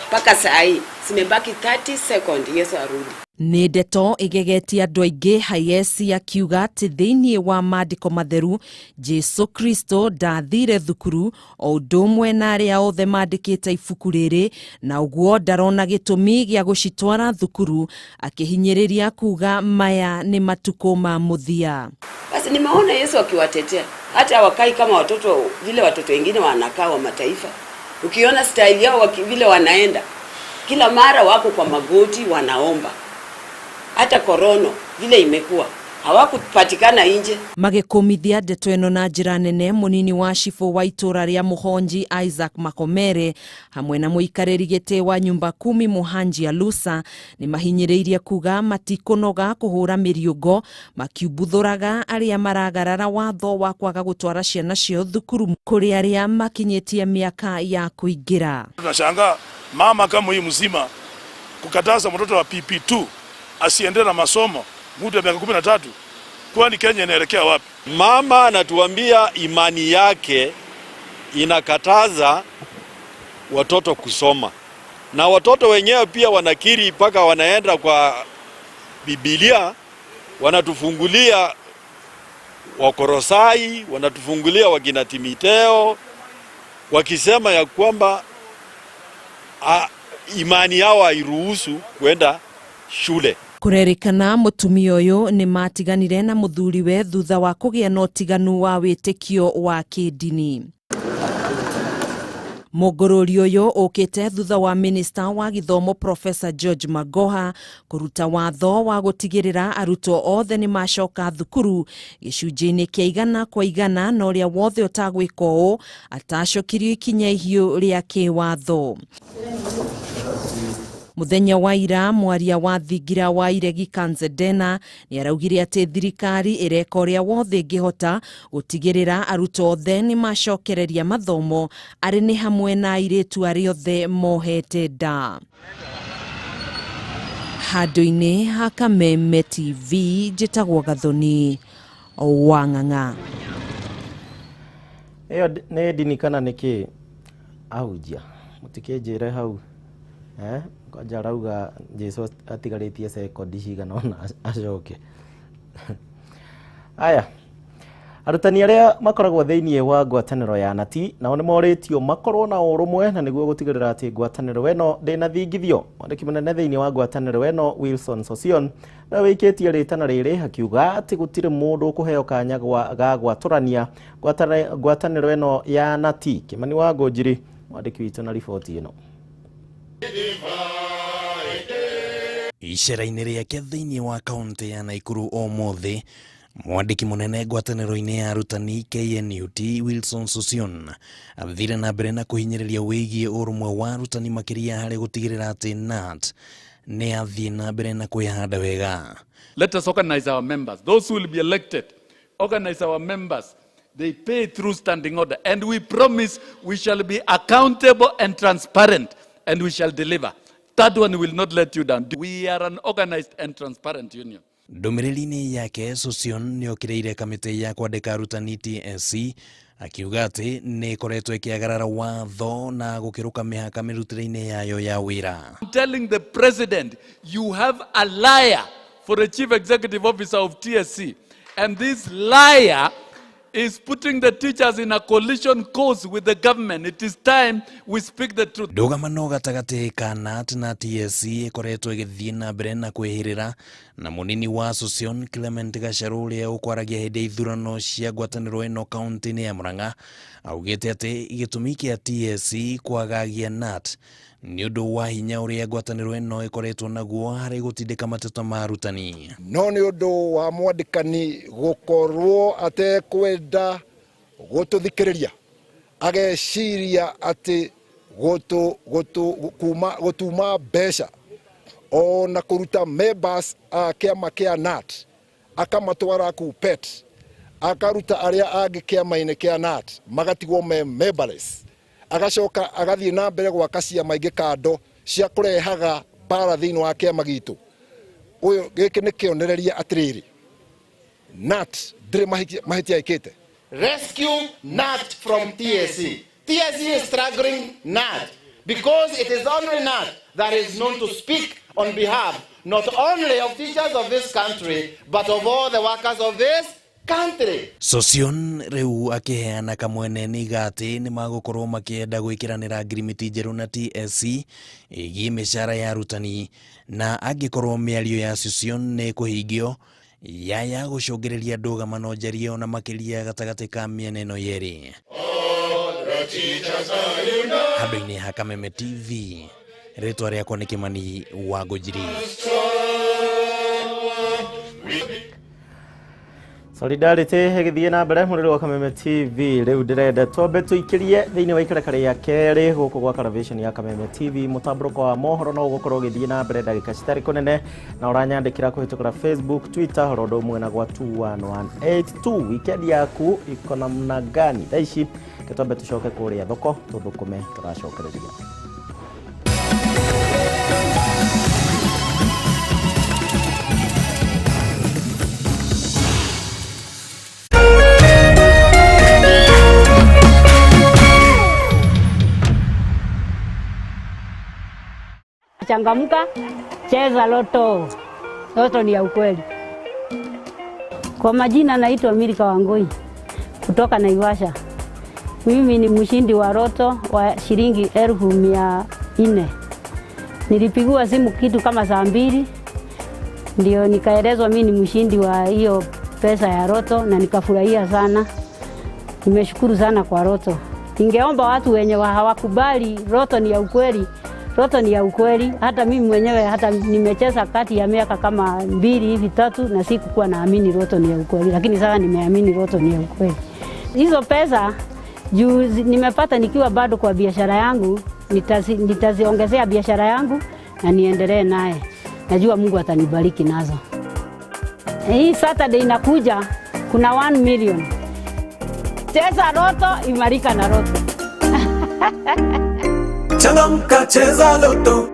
mpaka saa hii zimebaki 30 second Yesu arudi.
Nĩ ndeto ĩgegetie andũ aingĩ Hayesi akiuga atĩ thĩinĩ wa maandĩko matheru Jesu Kristo ndathire thukuru o ũndũ ũmwe na arĩa othe mandĩkĩte ibuku rĩrĩ na ũguo ndarona gĩtũmi gĩa gũcitwara thukuru akĩhinyĩrĩria kuga maya nĩ matukũ ma mũthia.
Basi nimeona Yesu akiwatetea hata wakai kama watoto vile watoto wengine wanakaa wa mataifa. Ukiona style yao vile wanaenda kila mara wako kwa magoti wanaomba. Hata korona vile imekuwa hawakupatikana nje.
Magĩkũmithia ndeto ĩno na njĩra nene mũnini wa cibũ wa itũra rĩa Mũhonji Isaac Makomere hamwe na mũikarĩri gĩtĩ wa nyumba kumi Mũhanji Alusa nĩ mahinyĩrĩirie kuga matikũnoga kũhũra mĩriũngo makiumbuthũraga arĩa maragarara watho wa kwaga gũtwara ciana ciao thukuru kũrĩ arĩa makinyĩtie mĩaka ya kũingĩra.
Tunashangaa mama kama huyu mzima kukataza mtoto wa PP2 asiendelee na masomo muda wa miaka 13. Kwani Kenya inaelekea wapi?
Mama anatuambia imani yake inakataza watoto kusoma. Na watoto wenyewe pia wanakiri mpaka wanaenda kwa Biblia, wanatufungulia Wakorosai, wanatufungulia wakina Timotheo, wakisema ya kwamba imani yao hairuhusu kwenda shule.
Kũrerĩkana mũtumia ũyũ nĩ matiganire na mũthuriwe thutha wa kũgĩa na ũtiganu wa wĩtĩkio wa kĩndini. Mũngũrũri ũyũ ũkĩte thutha wa minista wa gĩthomo Professor George Magoha kũruta watho wa gũtigĩrĩra arutwo othe nĩ macoka thukuru gĩcunjĩ-inĩ kĩa 100 kwa 100 na ũrĩa wothe ũtagwĩka ũũ atacokirio ikinya ihiũ rĩa kĩwatho. Mũthenya wa ira mwaria wa thingira wa Iregi Kanzedena nĩ araugire atĩ thirikari ĩreka ũrĩa wothe ĩngĩhota gũtigĩrĩra arutwo othe nĩ macokereria mathomo arĩ nĩ hamwe na airĩtu arĩa othe mohete nda. Handũ-inĩ ha Kameme TV njĩtagwo Gathoni wa Ng'ang'a.
Ĩyo nĩ ndini kana nĩ kĩ? Ahunjia mũtikĩnjĩre hau. Kwanja arauga Jesu atigarĩtie sekondi cigana ũna acoke. Aya, arutani arĩa makoragwo thĩinĩ wa ngwatanĩro ya nati nao nĩmorĩtio makorwo na ũrũmwe na nĩguo gũtigĩrĩra atĩ ngwatanĩro ĩno ndĩnathingithio. Mwandĩki mũnene thĩinĩ wa ngwatanĩro ĩno Wilson Sosion nĩwe wĩikĩtie rĩtana rĩrĩ akiuga atĩ gũtirĩ mũndũ ũkũheo kanya ga gwatũrania ngwatanĩro ĩno ya nati. Kĩmani wa Ngũnjiri mwandĩki witũ na riboti ĩno.
Icera-inĩ rĩake thĩinĩ wa kaunti ya Nakuru ũmũthĩ mwandĩki mũnene ngwatanĩro-inĩ ya arutani KNUT Wilson Sosion athire na mbere na kũhinyĩrĩria wĩgiĩ ũrũmwe wa arutani makĩria harĩ gũtigĩrĩra atĩ KNUT nĩ athiĩ na mbere na kwĩhanda wega.
Let us organize our members, those who will be elected, organize our members They pay through standing order. And we promise we shall be accountable and transparent, and we shall deliver. That one will not let you down. We are an organized and transparent union.
Ndũmĩrĩri-inĩ yake Sossion nĩokĩrĩire kamĩtĩ ya kwandĩka arutani TSC akiuga atĩ nĩ ĩkoretwo ĩkĩagarara watho na gũkĩrũka mĩhaka mĩrutĩre-inĩ yayo ya wĩra.
I'm telling the president, you have a liar for the chief executive officer of TSC. And this liar is putting the teachers in a collision course with the government. It is time we speak the truth.
Ndũgamano gatagatĩ ka KNUT na TSC ĩkoretwo ĩgĩthiĩ na mbere na kwĩhĩrĩra na mũnini wa Sossion Clement Gacharu ũrĩa ũkwaragia hĩndĩ ya ithurano cia ngwatanĩro ĩno kaunti-inĩ ya Murang'a augĩte atĩ gĩtũmi kĩa TSC kwagagia KNUT nĩ ũndũ wa hinya ũrĩa ngwatanĩro ĩno ĩkoretwo naguo harĩ gũtindĩka mateta ma arutani.
No nĩ ũndũ wa mwandĩkani gũkorwo atekwenda gũtũthikĩrĩria ageciria atĩ gũtuma mbeca ona kũruta members a kĩama kĩa KNUT akamatwara KUPPET akaruta arĩa angĩ kĩama-inĩ kĩa KNUT magatigwo me memberless agacoka agathiĩ na mbere gwaka ciama ingĩ kando cia kũrehaga mbara thĩinĩ wa kĩama gitũ. Ũyũ gĩkĩ nĩ kĩonereria atĩrĩrĩ KNUT ndĩrĩ mahĩtia ĩkĩte.
Rescue KNUT from TSC. TSC is struggling KNUT because it is only KNUT that is known to speak on behalf not only of teachers of this country but of all the workers of this country.
Sossion rĩu akĩheana kamwene nĩiga atĩ nĩmagũkorwo makĩenda gwĩkĩranĩra ngirimiti njerũ na TSC ĩgiĩ mĩcara ya arutani na angĩkorwo mĩario ya Sossion nĩ ĩkũhingio yaya gũcũngĩrĩria ndũgamano njarie ona makĩria gatagatĩ ka mĩena ĩno yerĩ. Handũ-inĩ ha Kameme TV, rĩtwa rĩakwa nĩ Kĩmani wa Ngũnjiri.
Solidarity ĩgĩthiĩ na mbere mũrĩrĩ wa Kameme TV rĩu ndĩrenda twambe tũikĩrie thĩinĩ wa ikereka rĩa kerĩ gũkũ gwa Television ya Kameme TV mũtambũrũko wa mohoro no ũgũkorwo ũgĩthiĩ na mbere ndagĩka citarĩ kũnene na ũranyandĩkĩra kũhĩtũkĩra Facebook, Twitter horo ũndũ ũmwe na gwa 21182. Weekend yaku iko namna gani? Thaa ici twambe tũcoke kũrĩa thoko tũthũkũme tũracokereria.
Changamka, cheza loto. Loto ni ya ukweli. Kwa majina naitwa Milika Wangui kutoka Naivasha. Mimi ni mshindi wa loto wa shilingi 400,000. Nilipigiwa simu kitu kama saa 2 ndio nikaelezwa mimi ni mshindi wa hiyo pesa ya loto na nikafurahia sana. Nimeshukuru sana kwa loto. Ningeomba watu wenye hawakubali loto ni ya ukweli. Loto ni ya ukweli. Hata mimi mwenyewe hata nimecheza kati ya miaka kama 2 hivi 3 na sikukuwa naamini loto ni ya ukweli, lakini sasa nimeamini loto ni ya ukweli. Hizo pesa juu nimepata nikiwa bado kwa biashara yangu, nitaziongezea biashara yangu na niendelee naye. Najua Mungu atanibariki nazo. Hii Saturday inakuja kuna 1 million. Cheza loto, imarika na loto.
Changamka, cheza loto.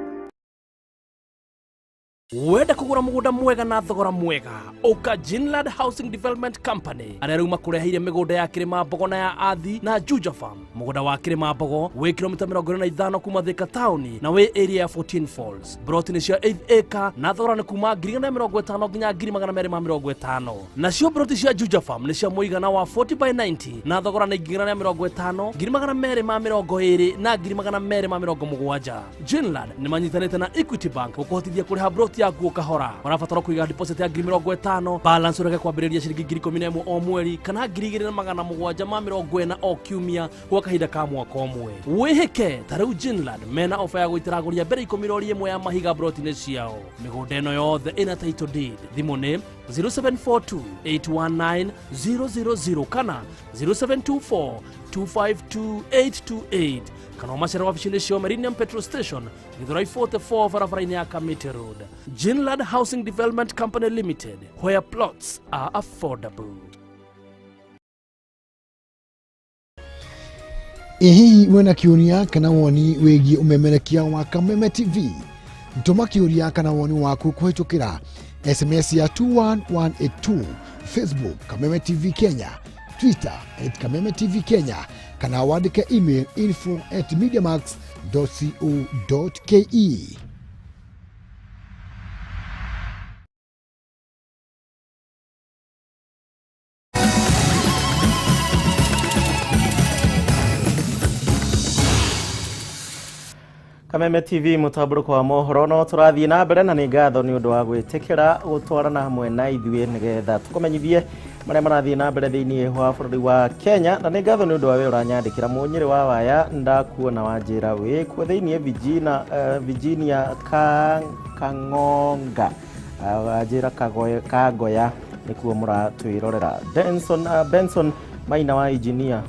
Wenda kugura mugunda mwega na thogora mwega uka Jinland Housing Development Company aria riu makureheire migunda ya Kirima Mbogo na ya Athi na Juja Farm. Mugunda wa Kirima Mbogo wi kilomita 25 kuma Thika town na wi area ya 14 Falls. Broti ni cia 8 acre na thogora ni kuma 150 nginya 250. Nacio broti cia Juja Farm ni cia muigana wa 40 by 90 na thogora ni 150 220 na 270. Jinland ni manyitanite na Equity Bank gukuhotithia kuriha broti yaku kahora. Marabatara kuiga deposit ya 50,000, balance ureke kwambĩrĩria ciringi 11,000 o mweri kana 2,740 o kiumia gwa kahinda ka mwaka ũmwe. Wĩhĩke ta rĩu Jinland mena ofa ya gũitĩra agũri a mbere 10 rori ĩmwe ya mahiga broti-inĩ ciao. Mĩgũnda ĩno yothe ĩna title deed. Thimũ nĩ 0742 819 000 kana 0724 252 828 kana macera wabici-inĩ cio Meridian Petrol Station Githurai 44 barabara-inĩ ya Kamiti Road. Jinland Housing Development Company Limited, where plots are affordable.
Ĩ hihi wĩna kĩũria kana woni wĩgiĩ ũmemerekia wa Kameme TV? Tũma kĩũria kana woni waku kũhĩtũkĩra SMS ya 21182, Facebook Kameme TV Kenya, Twitter @Kameme TV Kenya, kana wandĩke email info@mediamax.co.ke.
Kameme TV mũtambũrũko wa mohoro no tũrathiĩ na mbere na nĩ ngatho nĩ ũndũ wa gwĩtĩkĩra gũtwarana hamwe na ithuĩ nĩgetha tũkũmenyithie marĩa marathiĩ na mbere thĩinĩ wa bũrũri wa Kenya, na nĩ ngatho nĩ ũndũ wa we ũranyandĩkĩra mũnyĩrĩ wa waya ndakuona wanjĩra wĩ kuo thĩinĩ Virginia, Virginia Kang'onga, wanjĩra Kangoya nĩkuo mũratwĩrorera. Benson Maina wa engineer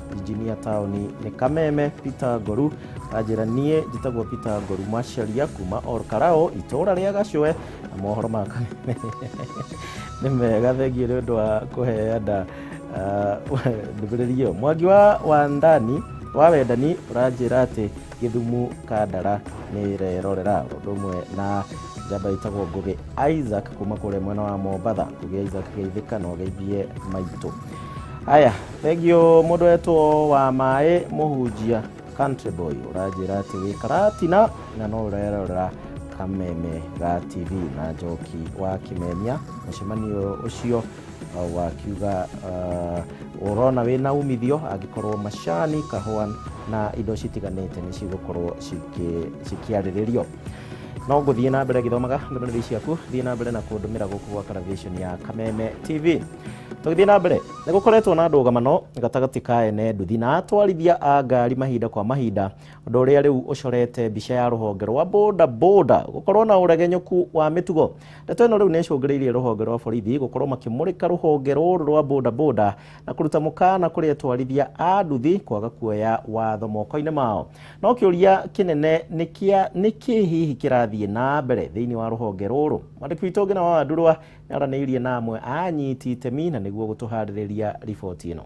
taũni nĩ Kameme. Peter Ngoru anjĩra niĩ njĩtagwo Peter Ngoru Macharia kuma Olkarao itũũra rĩa Gacũe, na mohoro ma Kameme nĩ mega, thengiũ nĩ ũndũ wa kũheana ndũmĩrĩri ĩyo. Mwangi wa Wandani wa Wendani ũranjĩra atĩ Gĩthumu Kandara nĩ ĩrerorera, ũndũ ũmwe na njamba ĩtagwo Ngũgĩ Isaac kuma kũrĩa mwena wa Mombatha. Ngũgĩ Isaac geithĩka na ũgeithie maitũ. Aya, thengiũ mũndũ wetwo wa maĩ mũhunjia Country Boy ũranjĩra atĩ wĩ Karatina na no ũrerorera Kameme ga TV na Njoki wa Kimemia. Mũcemanio ũcio wakiuga ũrona wĩna umithio angĩkorwo macani, kahũa na indo citiganĩte nĩ cigũkorwo cikĩarĩrĩrio. No ngũthiĩ na mbere gĩthomaga ndũmĩrĩri ciaku, thiĩ na mbere na kũndũmĩra gũkũ gwa television ya Kameme TV. Tũgĩthiĩ na mbere, nĩ gũkoretwo na ndũgamano gatagatĩ ka ene nduthi na atwarithia a ngari mahinda kwa mahinda, ũndũ ũrĩa rĩu ũcorete mbica ya rũhonge rwa boda boda gũkorwo na ũregenyũku wa mĩtugo. Ndeto ĩno rĩu nĩ ĩcũngĩrĩirie rũhonge rwa borithi gũkorwo makĩmũrĩka rũhonge rũrũ rwa boda boda na kũruta mũkana kũrĩ atwarithia a nduthi kwaga kuoya watho moko-inĩ mao. No kĩũria kĩnene nĩ kĩ hihi kĩrathiĩ na mbere thĩinĩ wa rũhonge rũrũ? Mwandĩki witũ Ngina wa Wandurwa nĩaranĩirie na amwe a anyiti itemi na nĩguo gũtũharĩrĩria riboti ĩno.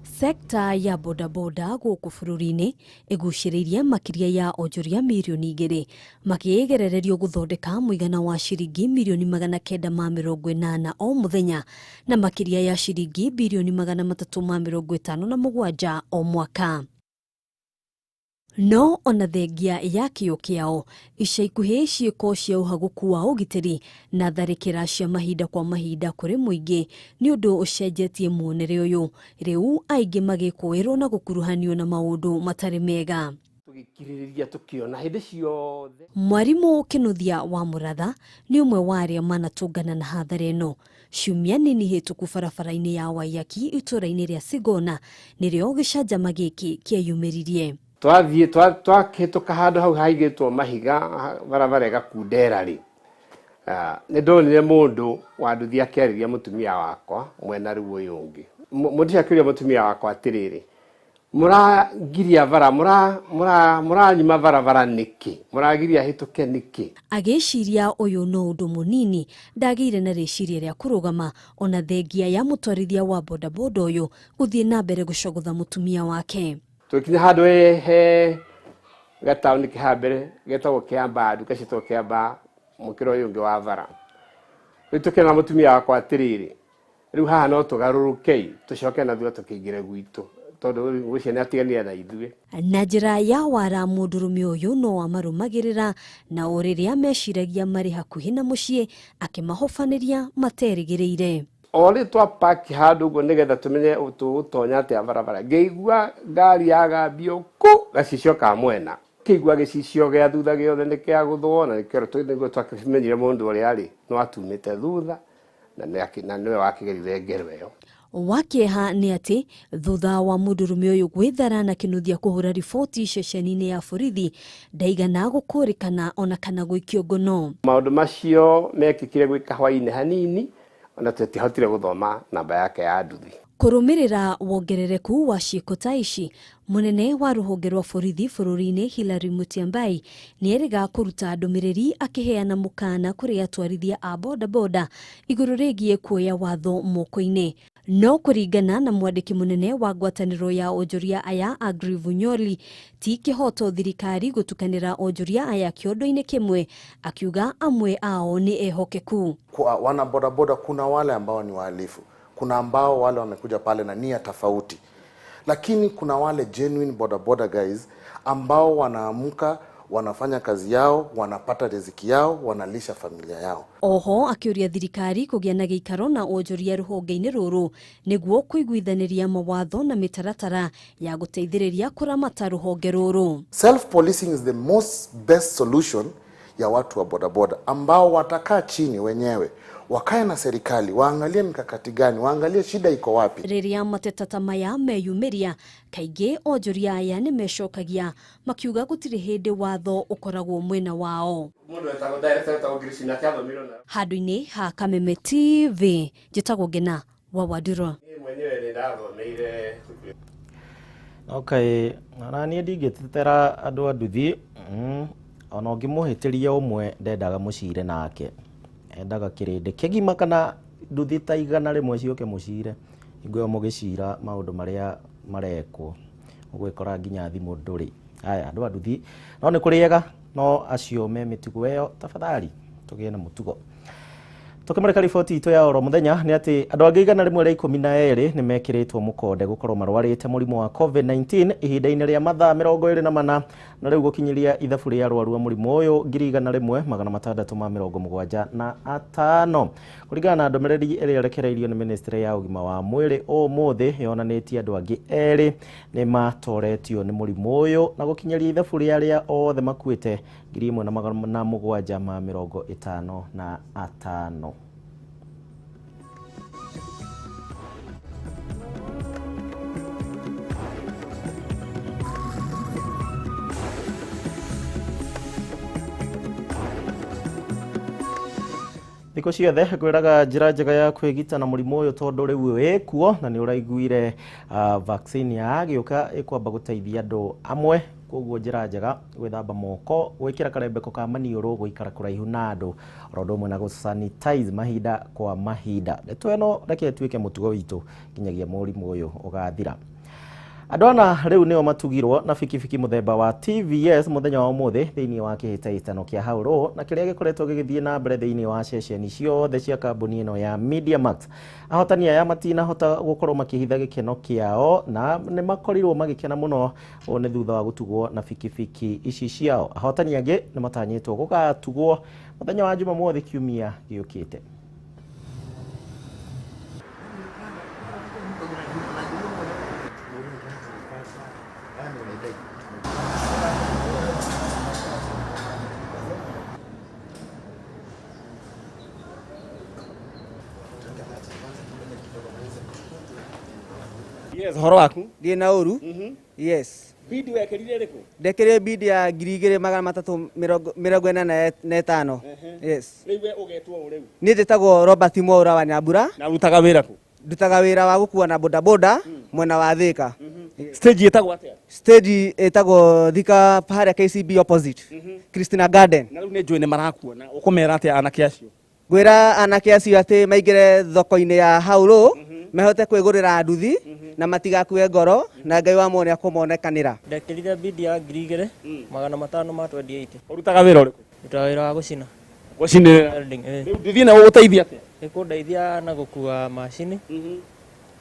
Sekta ya bodaboda gũkũ bũrũri-inĩ ĩgucĩrĩirie makĩria ya onjoria mirioni 2 makĩgerererio gũthondeka mũigana wa ciringi mirioni 980 o mũthenya na makĩria ya ciringi birioni 357 o mwaka. No ona thengia ya kĩo kĩao ica ikuhĩ ciĩko cia ũhagũku wa ũgitĩri na tharĩkĩra cia mahinda kwa mahinda kũrĩ mũingĩ nĩ ũndũ ũcenjetie muonere ũyũ, rĩu aingĩ magĩkũĩrwo na gũkuruhanio na maũndũ matarĩ mega.
Tũgĩkirĩrĩria tũkĩona hĩndĩ ciothe.
Mwarimũ Kĩnuthia wa Mũratha nĩ ũmwe wa arĩa manatũngana na hathara ĩno. Ciumia nini hĩtũku barabara-inĩ ya Waiyaki itũũra-inĩ rĩa Sigona nĩrĩo gĩcanjama gĩkĩ kĩeyumĩririe.
Twathiĩ twakĩhĩtũka handũ hau haigĩtwo mahiga barabara ĩgakundera rĩ, nĩ ndonire mũndũ wa nduthi akĩarĩria mũtumia wakwa mwena rĩu ũyũ ũngĩ. Mũndũ ũcio akĩũria mũtumia wakwa atĩrĩrĩ, mũragiria bara, mũranyuma barabara nĩkĩ? Mũragiria hĩtũke nĩkĩ?
Agĩciria ũyũ no ũndũ mũnini, ndagĩire na rĩciria rĩa kũrũgama ona thengia ya mũtwarithia wa bodaboda ũyũ gũthiĩ na mbere gũcogotha mũtumia wake.
Tũkinya handũ he gataũni ke haha mbere getagwo Kĩambaa, nduka ciĩtagwo Kĩambaa mũkĩra ũyũ ũngĩ wa bara. Rĩu tũkĩra mũtumia wakwa atĩrĩrĩ, rĩu haha no tũgarũrũkei tũcoke na thutha tũkĩingĩre gwitũ tondũ ũcio nĩatiganire na ithuĩ.
Na njĩra ya wara mũndũrũme ũyũ no amarũmagĩrĩra na o rĩrĩa meciragia marĩ hakuhĩ na mũciĩ akĩmahobanĩria materĩgĩrĩire.
O rĩ twapaki handũ ũguo nĩgetha tũmenye tũgũtonya atĩa barabara, ngĩigua ngari yagambio kũ gacicio ka mwena, kĩigua gĩcicio gĩa thutha gĩothe nĩ kĩagũthwo na nĩkĩo nĩguo twakĩmenyire mũndũ ũrĩa rĩ no atumĩte thutha na nĩwe wakĩgerire ngero ĩyo.
Wakĩeha nĩ atĩ thutha wa mũndũrũme ũyũ gwĩthara na Kĩnuthia kũhũra riboti ceceni-inĩ ya borithi ndaigana gũkũrĩkana ona kana gũikio ngono.
Maũndũ macio mekĩkire gwĩ kahwainĩ hanini ona tũtiahotire gũthoma namba yake ya nduthi.
Kũrũmĩrĩra wongerereku wa ciĩko ta ici, mũnene wa rũhonge rwa borithi bũrũri-inĩ Hillary Mutyambai nĩerĩga kũruta ndũmĩrĩri akĩheana mũkana kũrĩ atwarithia a bodaboda igũrũ rĩgiĩ kuoya watho moko-inĩ. No kũringana na mwandĩki mũnene wa ngwatanĩro ya onjoria aya Aggrey Vunyoli, ti kĩhoto thirikari gũtukanĩra onjoria aya kĩondo-inĩ kĩmwe, akiuga amwe ao nĩ ehokeku.
Kwa wana bodaboda kuna wale ambao ni wahalifu, kuna ambao wale wamekuja pale na nia tofauti, lakini kuna wale genuine bodaboda guys ambao wanaamka, wanafanya kazi yao, wanapata riziki yao, wanalisha familia yao.
Oho akiuria thirikari kũgĩa na gĩikaro na onjoria rũhonge-inĩ rũrũ nĩguo kũiguithanĩria mawatho na mĩtaratara ya gũteithĩrĩria kũramata rũhonge rũrũ.
Self policing is the most best solution ya watu wa bodaboda ambao watakaa chini wenyewe, wakae na serikali, waangalie mikakati gani, waangalie shida iko wapi.
Rĩrĩa mateta ta maya meyumĩria, kaingĩ onjoria aya nĩ mecokagia makiuga gũtirĩ hĩndĩ watho ũkoragwo mwena wao. Handũ-inĩ ha Kameme TV, njĩtagwo Ngena wa Wanduro.
Okay, na niĩ ndingĩtetera andũ a nduthi, ona ũngĩmũhĩtĩria ũmwe ndendaga mũcire nake, endaga kĩrĩndĩ kĩgima kana nduthi ta 100 ciũke mũcire, hingo ĩyo mũgĩcira maũndũ marĩa marekwo, ũgwĩkora nginya thimũ ndũrĩ. Aya andũ a nduthi no nĩ kũrĩega, no acio me mĩtugo ĩyo tafadhali tũgĩe na mũtugo. Tũkĩmũrĩka riboti itũ ya oro mũthenya nĩ atĩ andũ angĩ 112 nĩ mekĩrĩtwo mũkonde gũkorwo marwarĩte mũrimũ wa COVID-19 ihinda-inĩ rĩa mathaa 24 na rĩu gũkinyĩria ithabu rĩa arwaru a mũrimũ ũyũ 1,675 kũringana na ndũmĩrĩri ĩrĩa ĩrekereirio nĩ ministry ya ũgima wa mwĩrĩ ũmũthĩ yonanĩtie andũ angĩ 2 nĩ matoretio nĩ mũrimũ ũyũ na gũkinyĩria ithabu rĩa arĩa othe makuĩte 1,755. Thikũ ciothe ngwĩraga njĩra njega ya kwĩgita na mũrimũ ũyũ tondũ rĩu wĩkuo na nĩ ũraiguire vaccine ya gĩũka ĩkwamba gũteithia andũ amwe, koguo njĩra njega gwĩthamba moko, gwĩkĩra karembeko ka maniũrũ, gũikara kũraihu na andũ oro ũndũ ũmwe na gũ-sanitize mahinda kwa mahinda. Ndeto ĩno reke ĩtuĩke mũtugo witũ nginyagia mũrimũ ũyũ ũgathira. Andũ ana rĩu nĩo matugirwo na bikibiki mũthemba wa TVS mũthenya wa ũmũthĩ thĩinĩ wa kĩhĩtahĩtano kĩa Haurũ na kĩrĩa gĩkoretwo gĩgĩthiĩ na mbere thĩinĩ wa ceceni ciothe cia kambuni ĩno ya Mediamax. Ahotani aya matinahota gũkorwo makĩhitha gĩkeno kĩao na nĩ makorirwo magĩkena mũno ũũ nĩ thutha wa gũtugwo na bikibiki ici ciao. Ahotani angĩ nĩ matanyĩtwo gũgatugwo mũthenya wa Jumamothi kiumia gĩũkĩte.
Yes, horo waku?
Ndiĩ na ũru. Yes.
Bidi wekĩrire ĩrĩkũ?
Ndekĩrire bidi ya 2345. Yes.
Rĩu we ũgetwo ũ rĩu?
Niĩ njĩtagwo Robert Mwaura wa Nyambura.
Na ũrutaga wĩra kũ?
Ndutaga wĩra wa gũkua na bodaboda mwena wa Thika.
Stage ĩtagwo atĩa?
Stage ĩtagwo Thika harĩa KCB opposite. Christina Garden.
Na rĩu nĩ njũĩ nĩ marakuona. Ũkũmera atĩa anake acio?
Ngwĩra anake acio atĩ maingĩre thoko-inĩ ya Haurũ, mehote kwĩgũrĩra nduthi na matigakue ngoro na Ngai wa muone akũmonekanĩra.
Ndekĩrire bidi ya 2528.
Ũrutaga wĩra ũrĩkũ?
Ndutaga wĩra wa gũcina.
Gũcinĩrĩra?
Welding,
Rĩu nduthi ĩno ĩgũgũteithia atĩa?
Ĩkũndeithia na gũkua macini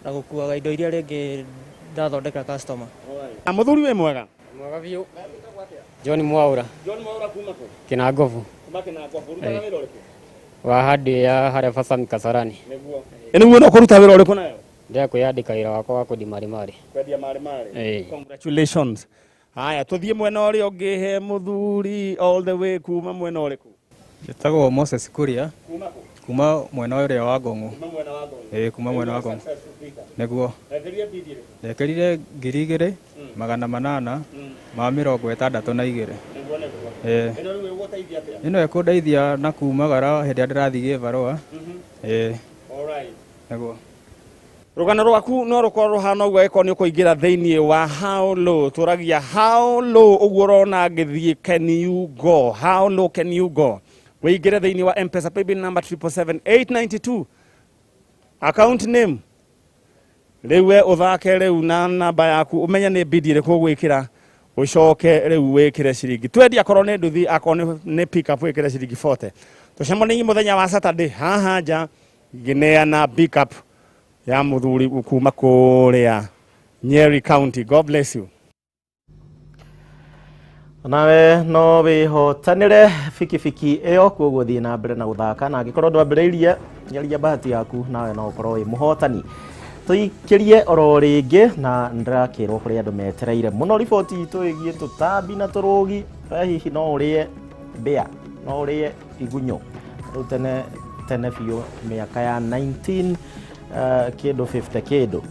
na gũkuaga indo iria rĩngĩ ndathondeka customer.
Na mũthuri wĩ mwega?
Mwega biũ. John Mwaura.
John Mwaura kuma kũ?
Kĩnangobu.
Kuma Kĩnangobu. Ũrutaga wĩra ũrĩkũ?
Wa hadi ya harĩa Fasami Kasarani.
Nĩguo. Ĩ nĩguo no kũruta wĩra ũrĩkũ nayo?
Ndĩrenda kwĩyandĩka wĩra wakwa wa kwendia marĩmarĩ.
Kwendia marĩmarĩ.
Ĩĩ.
Congratulations. Haya, tũthiĩ mwena ũrĩa ũngĩ he mũthuri all the way kuma mwena ũrĩkũ?
Njĩtagwo Moses Kuria.
Kuma kũ?
Kuma mwena ũrĩa wa Ngong'o.
Kuma mwena wa Ngong'o.
Ĩĩ, kuma mwena wa Ngong'o. Nĩguo.
Wekĩrire bidi ĩrĩkũ?
Ndekĩrire 2862.
Nĩguo nĩguo.
Ĩĩ.
Ĩno rĩu ĩgũgũteithia atĩa?
Ĩno ĩkũndeithia na kumagara hĩndĩ ĩrĩa ndĩrathiĩ gĩbarũa. Ĩĩ.
All right.
Nĩguo.
Rũgano rwaku no rũkorwo rũhana ũguo angĩkorwo nĩ ũkũingĩra thĩinĩ wa how low. Tũragia how low ũguo ũrona ngĩthiĩ, can you go? How low can you go? Wĩingĩre thĩinĩ wa M-Pesa paybill number 777,892, account name rĩu we ũthake rĩu na namba yaku, ũmenye nĩ bidi ĩrĩkũ ũgwĩkĩra, ũcoke rĩu wĩkĩre ciringi 20, akorwo nĩ nduthi, akorwo nĩ pick up wĩkĩre ciringi 40. Tũcemanie mũthenya wa Saturday haha nja ngĩneana pick up ya mũthuri kuma kũrĩa Nyeri County. God bless you.
Nawe no wĩhotanĩre bikibiki ĩyo, koguo thiĩ na mbere na gũthaka, na angĩkorwo ndwambĩrĩirie, geria bahati yaku, nawe no ũkorwo wĩ mũhotani. Tũikĩrie oro rĩngĩ na ndĩrakĩrwo kũrĩ andũ metereire mũno riboti itũ ĩgiĩ tũtambi na tũrũgi. We hihi no ũrĩe mbĩa, no ũrĩe igunyũ? Rĩu tene tene biũ, mĩaka ya 19 kĩndũ 50 kĩndũ,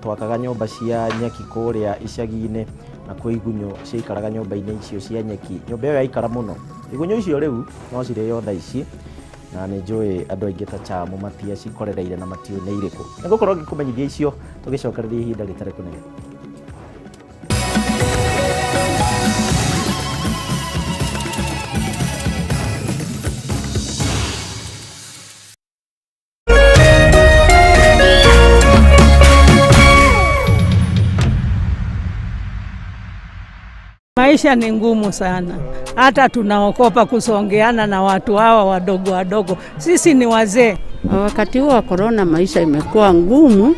twakaga nyũmba cia nyeki kũrĩa icagi-inĩ, na kwĩ igunyũ ciaikaraga nyũmba-inĩ icio cia nyeki. Nyũmba ĩyo yaikara mũno, igunyũ icio rĩu no cirĩo thaa ici, na nĩ njũĩ andũ aingĩ ta chamu matiacikorereire na matiũĩ nĩ irĩkũ. Nĩ ngũkorwo ngĩkũmenyithia icio tũgĩcokereria ihinda rĩtarĩ kũnene.
Maisha ni ngumu sana, hata tunaokopa kusongeana na watu hawa wadogo wadogo. Sisi ni wazee.
Wakati huu wa korona maisha imekuwa ngumu,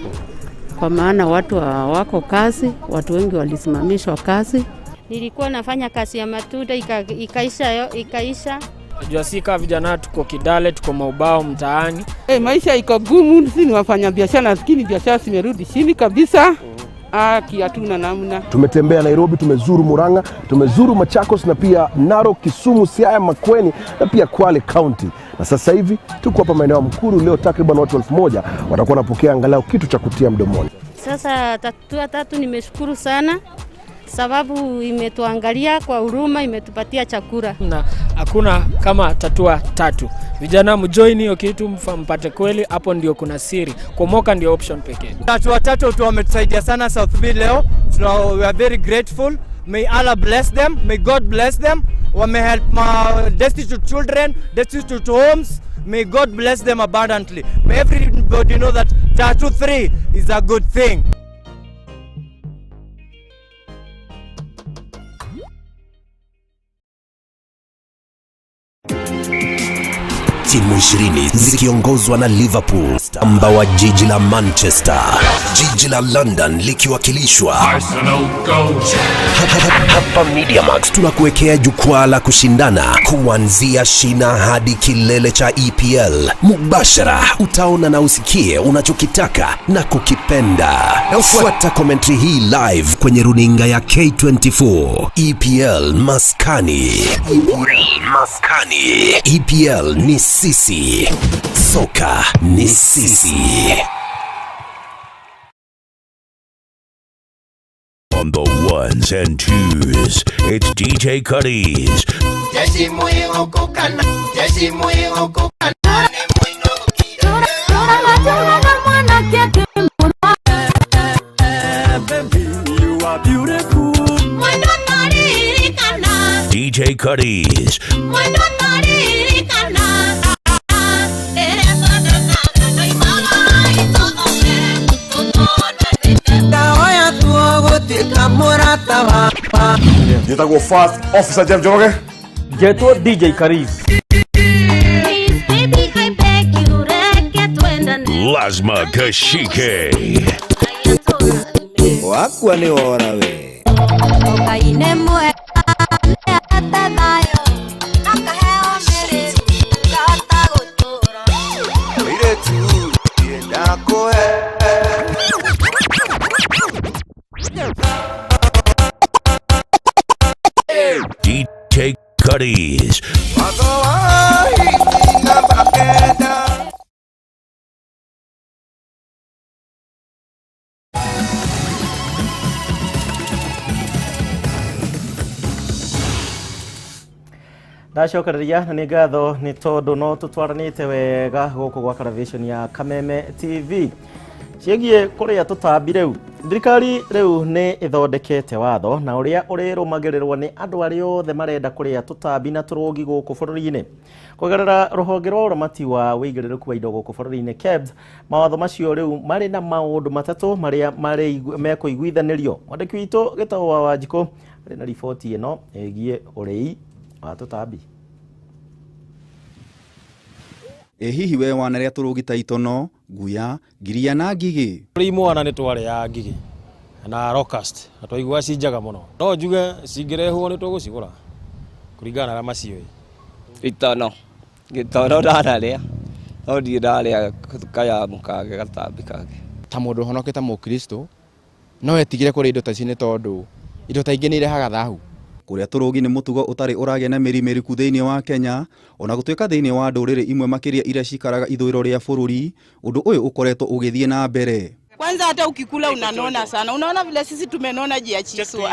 kwa maana watu hawako kazi, watu wengi walisimamishwa kazi.
Nilikuwa nafanya kazi ya matunda ikaisha.
Najua si kama vijana tuko Kidale, tuko maubao mtaani.
Hey, maisha iko gumu, sisi ni wafanya biashara, lakini biashara zimerudi chini kabisa. Hatuna namna.
Tumetembea Nairobi, tumezuru Murang'a, tumezuru Machakos na pia Narok, Kisumu, Siaya, Makueni na pia Kwale County. Na sasa hivi tuko hapa maeneo ya Mkuru. Leo takriban watu 1000 watakuwa wanapokea angalau kitu cha kutia mdomoni.
Sasa Tatua Tatu nimeshukuru sana, sababu imetuangalia kwa huruma, imetupatia chakula.
Na hakuna kama Tatua Tatu. Vijana mjoin hiyo kitu mpate kweli, hapo ndio kuna siri. Kuomoka ndio option pekee.
Tatua Tatu tu wametusaidia sana South B leo. We are very grateful. May Allah bless them. May God bless them. Wame help my destitute children, destitute homes. May God bless them abundantly. May everybody know that Tatu 3 is a good thing.
Timu 20 zikiongozwa na Liverpool, amba wa jiji la Manchester, jiji la London likiwakilishwa
Arsenal go!
Hapa MediaMax tunakuwekea jukwaa la kushindana kuanzia shina hadi kilele cha EPL. Mubashara utaona na usikie unachokitaka na kukipenda. Fuata commentary hii live kwenye runinga ya K24. EPL Maskani. EPL Maskani. EPL ni sisi. Soka ni sisi.
On the ones and twos, it's DJ Cuddies. DJ Cuddies.
Njĩtagwo First Officer Jeff Njoroge.
Ngetwo DJ Karis.
Lazma Kashike.
Wakwa ni wora we.
DJ Cuddies.
Ndacokereria na nĩ ngatho nĩ tondũ no tũtwaranĩte wega gũkũ gwa Caravation ya Kameme TV. Ciĩgiĩ kũrĩa tũtambi rĩu, thirikari rĩu nĩ ĩthondekete watho na ũrĩa ũrĩrũmagĩrĩrwo nĩ andũ arĩa othe marenda kũrĩa tũtambi na tũrũgi gũkũ bũrũri-inĩ. Kũgerera rũhonge rwa ũramati wa wĩigĩrĩrĩku wa indo gũkũ bũrũri-inĩ KEBS, mawatho macio rĩu marĩ na maũndũ matatũ marĩa mekũiguithanĩrio. Mwandĩki witũ Gĩtaũ wa Wanjikũ arĩ na riboti ĩno ĩgiĩ ũrĩi wa tũtambi.
Ĩ hihi we wanarĩa tũrũgi ta itono, nguya, ngiria na ngigĩ?
Tũrĩ imwana nĩ twarĩaga ngigĩ na locust na twaiguaga ci njega mũno. No njuge cingĩrehwo nĩ tũgũcigũra kũringana na arĩa maciũĩ.
Itono, gĩtono ndanarĩa no ndirĩ ndarĩa kanyamũ kangĩ gatambi kangĩ.
Ta mũndũ ũhonokete mũkristo no etigĩre kũrĩa indo ta ici nĩ tondũ indo ta ingĩ nĩ irehaga thahu.
Kũrĩa tũrũgi nĩ mũtugo ũtarĩ ũragĩa na mĩri mĩriku thĩinĩ wa Kenya, ona gũtuĩka thĩinĩ wa ndũrĩrĩ imwe makĩria iria cikaraga ithũĩro rĩa bũrũri, ũndũ ũyũ ũkoretwo ũgĩthiĩ na mbere.
Kwanza hata ukikula unanona sana, unaona vile sisi tumenona jia chiswa.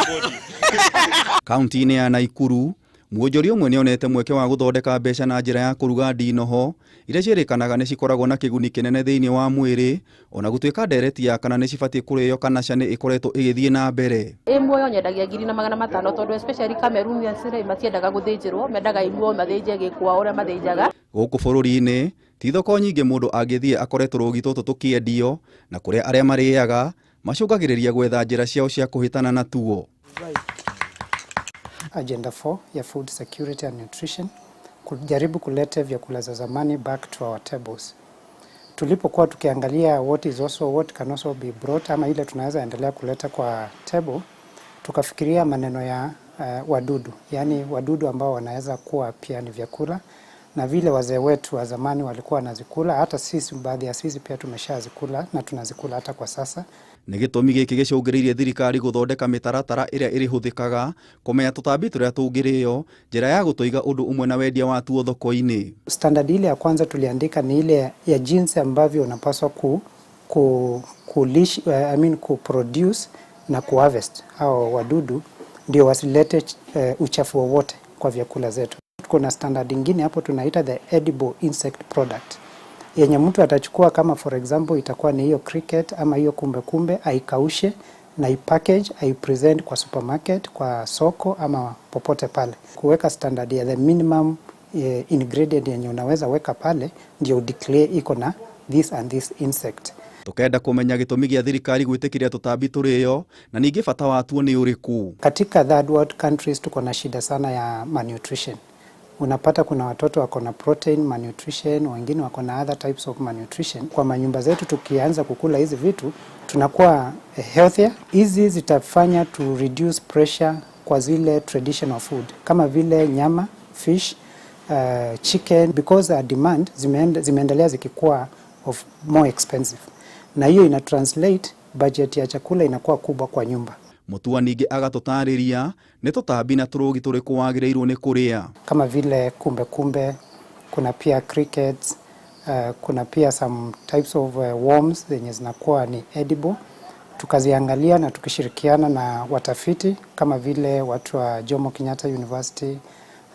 Kaunti-inĩ ya Naikuru, mwonjoria ũmwe nĩonete mweke wa gũthondeka mbeca na njĩra ya kũruga ndinoho iria ciĩrĩkanaga nĩ cikoragwo na kĩguni kĩnene thĩinĩ wa mwĩrĩ, ona gũtuĩka ndereti ya kana nĩ cibatiĩ kũrĩo kana ca nĩ ĩkoretwo ĩgĩthiĩ na mbere.
Ĩ muoyo nyendagia 1500 tondũ especially Cameroonians rĩ matiendaga gũthĩnjĩrwo, mendaga ĩ muoyo mathĩnje gĩkwao ũrĩa mathĩnjaga.
Gũkũ bũrũri-inĩ ti thoko nyingĩ mũndũ angĩthiĩ akore tũrũgi tũtũ tũkĩendio, na kũrĩa arĩa marĩaga macũngagĩrĩria gwetha njĩra ciao cia kũhĩtana na tuo.
Agenda 4 ya food security and nutrition, kujaribu kuleta vyakula za zamani back to our tables. Tulipokuwa tukiangalia what is also what can also be brought ama ile tunaweza endelea kuleta kwa table, tukafikiria maneno ya wadudu, yani wadudu ambao wanaweza kuwa pia ni vyakula, na vile wazee wetu wa zamani walikuwa wanazikula, hata sisi baadhi ya sisi pia tumeshazikula na tunazikula hata kwa sasa.
Nĩ gĩtũmi gĩkĩ gĩcũngĩrĩirie thirikari gũthondeka mĩtaratara ĩrĩa ĩrĩhũthĩkaga kũmenya tũtambi tũrĩa tũngĩrĩo, njĩra ya gũtũiga ũndũ ũmwe na wendia watuo thoko-inĩ.
Standard ile ya kwanza tuliandika ni ile ya jinsi ambavyo unapaswa ku produce na ku harvest hao wadudu ndio wasilete uchafu wowote kwa vyakula zetu. Kuna standard ingine hapo tunaita the edible insect product, yenye mtu atachukua kama for example itakuwa ni hiyo cricket ama hiyo kumbe kumbe, aikaushe na ipackage, aipresent kwa supermarket, kwa soko ama popote pale. Kuweka standard ya the minimum ingredient yenye unaweza weka pale ndio declare iko na this and this insect.
Tukenda kumenya gĩtũmi gĩa thirikari gwĩtĩkĩria tũtambi tũrĩo na ningĩ bata watuo nĩ ũrĩkũ.
Katika third world countries tuko na shida sana ya malnutrition. Unapata kuna watoto wako na protein malnutrition, wengine wako na other types of malnutrition. Kwa manyumba zetu tukianza kukula hizi vitu tunakuwa healthier. Hizi zitafanya to reduce pressure kwa zile traditional food kama vile nyama, fish, chicken, because our demand zimeendelea zikikuwa of more expensive, na hiyo ina translate budget ya chakula inakuwa kubwa kwa nyumba.
Mutua ningĩ agatũtarĩria nĩ tũtambi na tũrũgi tũrĩkũ wagĩrĩirwo nĩ kũrĩa.
Kama vile kumbe kumbe, kuna pia crickets, kuna pia some types of worms zenye zinakuwa ni edible. Tukaziangalia na tukishirikiana na watafiti kama vile watu wa Jomo Kenyatta University,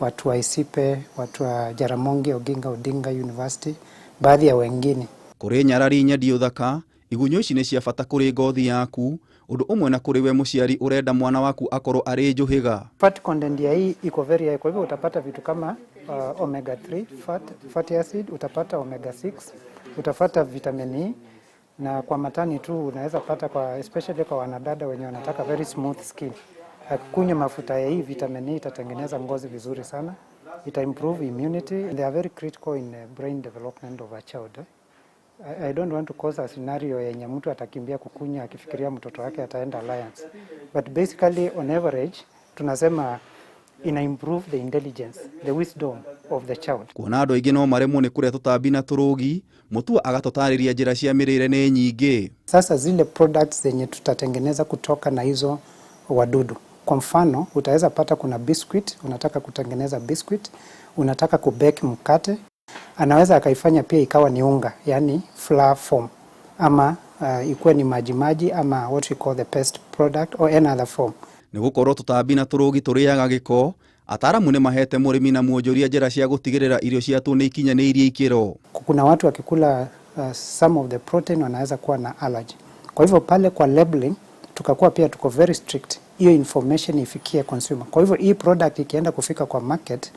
watu wa ICIPE, watu wa Jaramogi Oginga Odinga University, baadhi ya wengine.
Kũrĩ nyarari nyendio thaka, igunyũ ici nĩ cia bata kũrĩ ngothi yaku, ũndũ ũmwe na kũrĩ we mũciari ũrenda mwana waku akorwo arĩ njũhĩga.
Fat content ya hii iko very high, kwa hivyo utapata vitu kama omega 3 fatty acid, utapata omega 6, utapata vitamin E, na kwa matani tu unaweza pata kwa especially kwa wanadada wenye wanataka very smooth skin. Kunywa mafuta ya hii vitamin E itatengeneza ngozi vizuri sana, ita improve immunity. They are very critical in brain development of a child. I don't want to cause a scenario yenye mtu atakimbia kukunya akifikiria mtoto wake ataenda Alliance. But basically on average tunasema ina improve the intelligence, the wisdom of the child.
Kuona andũ aingĩ no maremwo nĩ kũrĩa tũtambi na tũrũgi, Mutua agatũtarĩria njĩra cia mĩrĩre nĩ nyingĩ.
Sasa zile products zenye tutatengeneza kutoka na hizo wadudu. Kwa mfano, utaweza pata kuna biscuit, unataka kutengeneza biscuit, unataka kubake mkate, anaweza akaifanya pia ikawa ni unga, yani flour form, ama ikuwe ni maji maji ama what we call the paste product or any other form.
Nĩ gũkorwo tũtambi na tũrũgi tũrĩaga gĩko, ataramu nĩ mahete mũrĩmi na mwonjoria njĩra cia gũtigĩrĩra irio ciatuo nĩ ikinyanĩirie ikĩro.
Kuna watu wakikula some of the protein wanaweza kuwa na allergy. Kwa hivyo pale kwa labeling tukakuwa pia tuko very strict, hiyo information ifikie consumer. Kwa hivyo hii product ikienda kufika kwa market,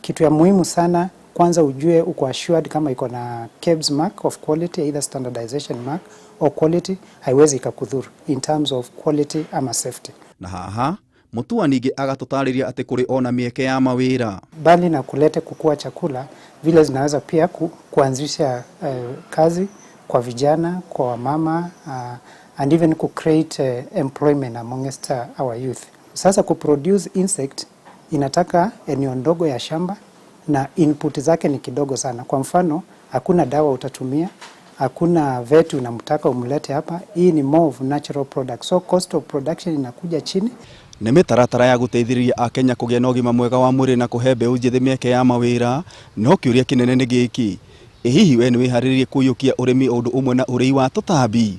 kitu ya muhimu sana kwanza ujue uko assured kama iko na KEBS mark of quality, either standardization mark or quality, haiwezi ikakudhuru in terms of quality ama safety.
Na haha Mutua ningĩ agatũtarĩria atĩ kũrĩ ona mĩeke ya mawĩra.
Bali na kulete kukua chakula vile zinaweza pia kuanzisha kazi kwa vijana, kwa wamama, and even ku create employment amongst our youth. Sasa ku produce insect inataka eneo ndogo ya shamba na input zake ni kidogo sana. Kwa mfano, hakuna dawa utatumia, hakuna vet unamtaka umlete hapa. Hii ni more of natural product. So cost of production inakuja chini.
Nĩ mĩtaratara ya gũteithĩrĩria akenya kũgĩa na ũgima mwega wa mwĩrĩ na kũhe mbeũ njĩthĩ mĩeke ya mawĩra, no kĩũria kĩnene nĩ gĩkĩ, ĩ hihi we nĩ wĩharĩrĩirie kũiyũkia ũrĩmi o ũndũ ũmwe na ũrĩi wa tũtambi?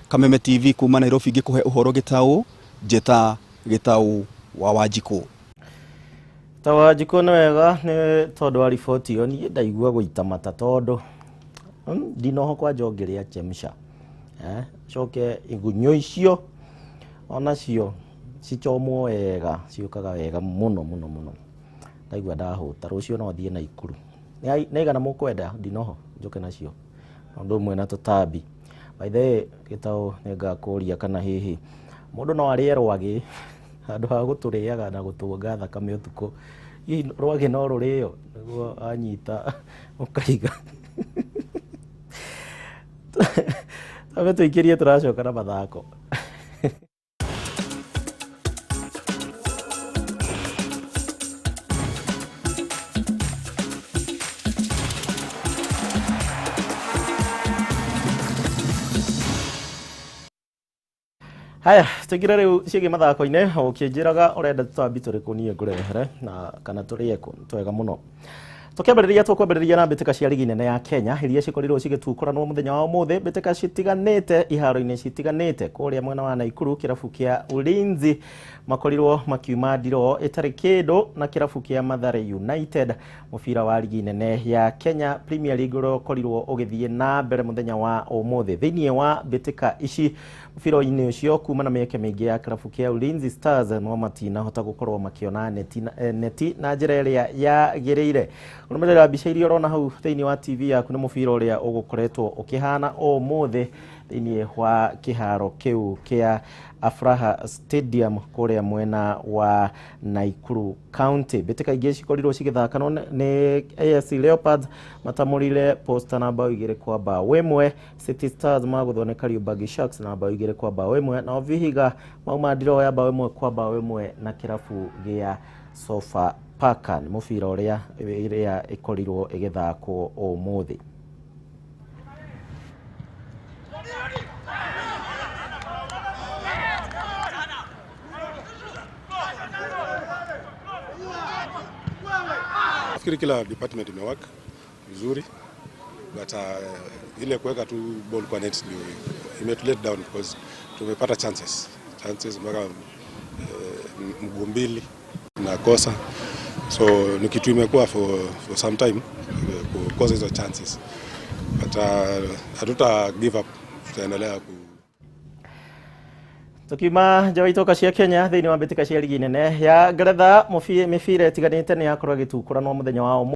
Kameme TV kuma Nairobi ngĩkũhe ũhoro gĩtaũ, njĩta Gĩtaũ wa Wanjikũ.
Ta Wanjikũ nĩ wega nĩ tondũ wa riboti ĩyo, niĩ ndaigua gũita mata tondũ ndinoho kwanja ũngĩrĩa chemsha, coke igunyũ icio onacio cichomwo wega, ciũkaga wega mũno mũno mũno. Ndaigua ndahũta, rũciũ no thiĩ Naikuru. Nĩ igana mũkwenda ndinoho njũke nacio ũndũ ũmwe na tũtambi. By the way, Gĩtaũ nĩ ngakũria kana hihi mũndũ no arĩe rwagĩ handũ ha gũtũrĩaga na gũtũnga thakame ũtukũ, hihi rwagĩ no rũrĩo nĩguo anyita ũkaiga. Twambe tũikĩrie tũracoka na mathako. Haya, tũingĩre rĩu ciĩgiĩ mathako-inĩ, ũkĩnjĩraga ũrenda tũtambi tũrĩkũ niĩ ngũrehere na kana tũrĩe kũ, twega mũno. Tũkĩambĩrĩria tũkwambĩrĩria na mbĩtĩka cia ligi nene ya Kenya iria cikorirwo cigĩtukũranwo mũthenya wa ũmũthĩ, mbĩtĩka citiganĩte iharo-inĩ citiganĩte. Kũrĩa mwena wa Naikuru kĩrabu kĩa Ulinzi makorirwo makiuma ndiroo ĩtarĩ kĩndũ na kĩrabu kĩa Mathare United. Mũbira wa ligi nene ya Kenya Premier League ũrĩa ũkorirwo ũgĩthiĩ na mbere mũthenya wa ũmũthĩ. Thĩinĩ wa mbĩtĩka ici mũbira-inĩ ũcio kuma na mĩeke mĩingĩ ya kĩrabu kĩa Ulinzi Stars no matinahota gũkorwo makĩona neti na njĩra ĩrĩa yagĩrĩire. Kũrũmĩrĩra mbica iria ũrona hau thĩinĩ wa TV yaku nĩ mũbira ũrĩa ũgũkoretwo ũkĩhana ũmũthĩ thĩinĩ wa kĩharo kĩu kĩa Afraha Stadium kũrĩa mwena wa Naikuru County. Mbĩtĩka ingĩ cikorirwo cigĩthakanwo nĩ AFC Leopards matamũrire Posta na bao 2-1, City Stars magũthwo nĩ Kariobangi Sharks na bao 2-1, nao Vihiga mauma ndiroo ya bao 1-1 na kĩrabu gĩa Sofapaka. Nĩ mũbira ũrĩa ĩrĩa ĩkorirwo ĩgĩthakwo ũmũthĩ.
Nafikiri kila department imework vizuri, but ile kuweka tu ball kwa net ndio imetulet down because tumepata chances mpaka mguu mbili na kosa, so ni kitu imekuwa for some time kukosa hizo chances, but hatuta give up, tutaendelea ku.
Tukiuma nja wa itoka cia Kenya thĩinĩ wa mbĩtĩka cia ligi nene ya Ngeretha, mĩbira ĩtiganĩte nĩ yakorwo ĩgĩtukũranwo mũthenya wa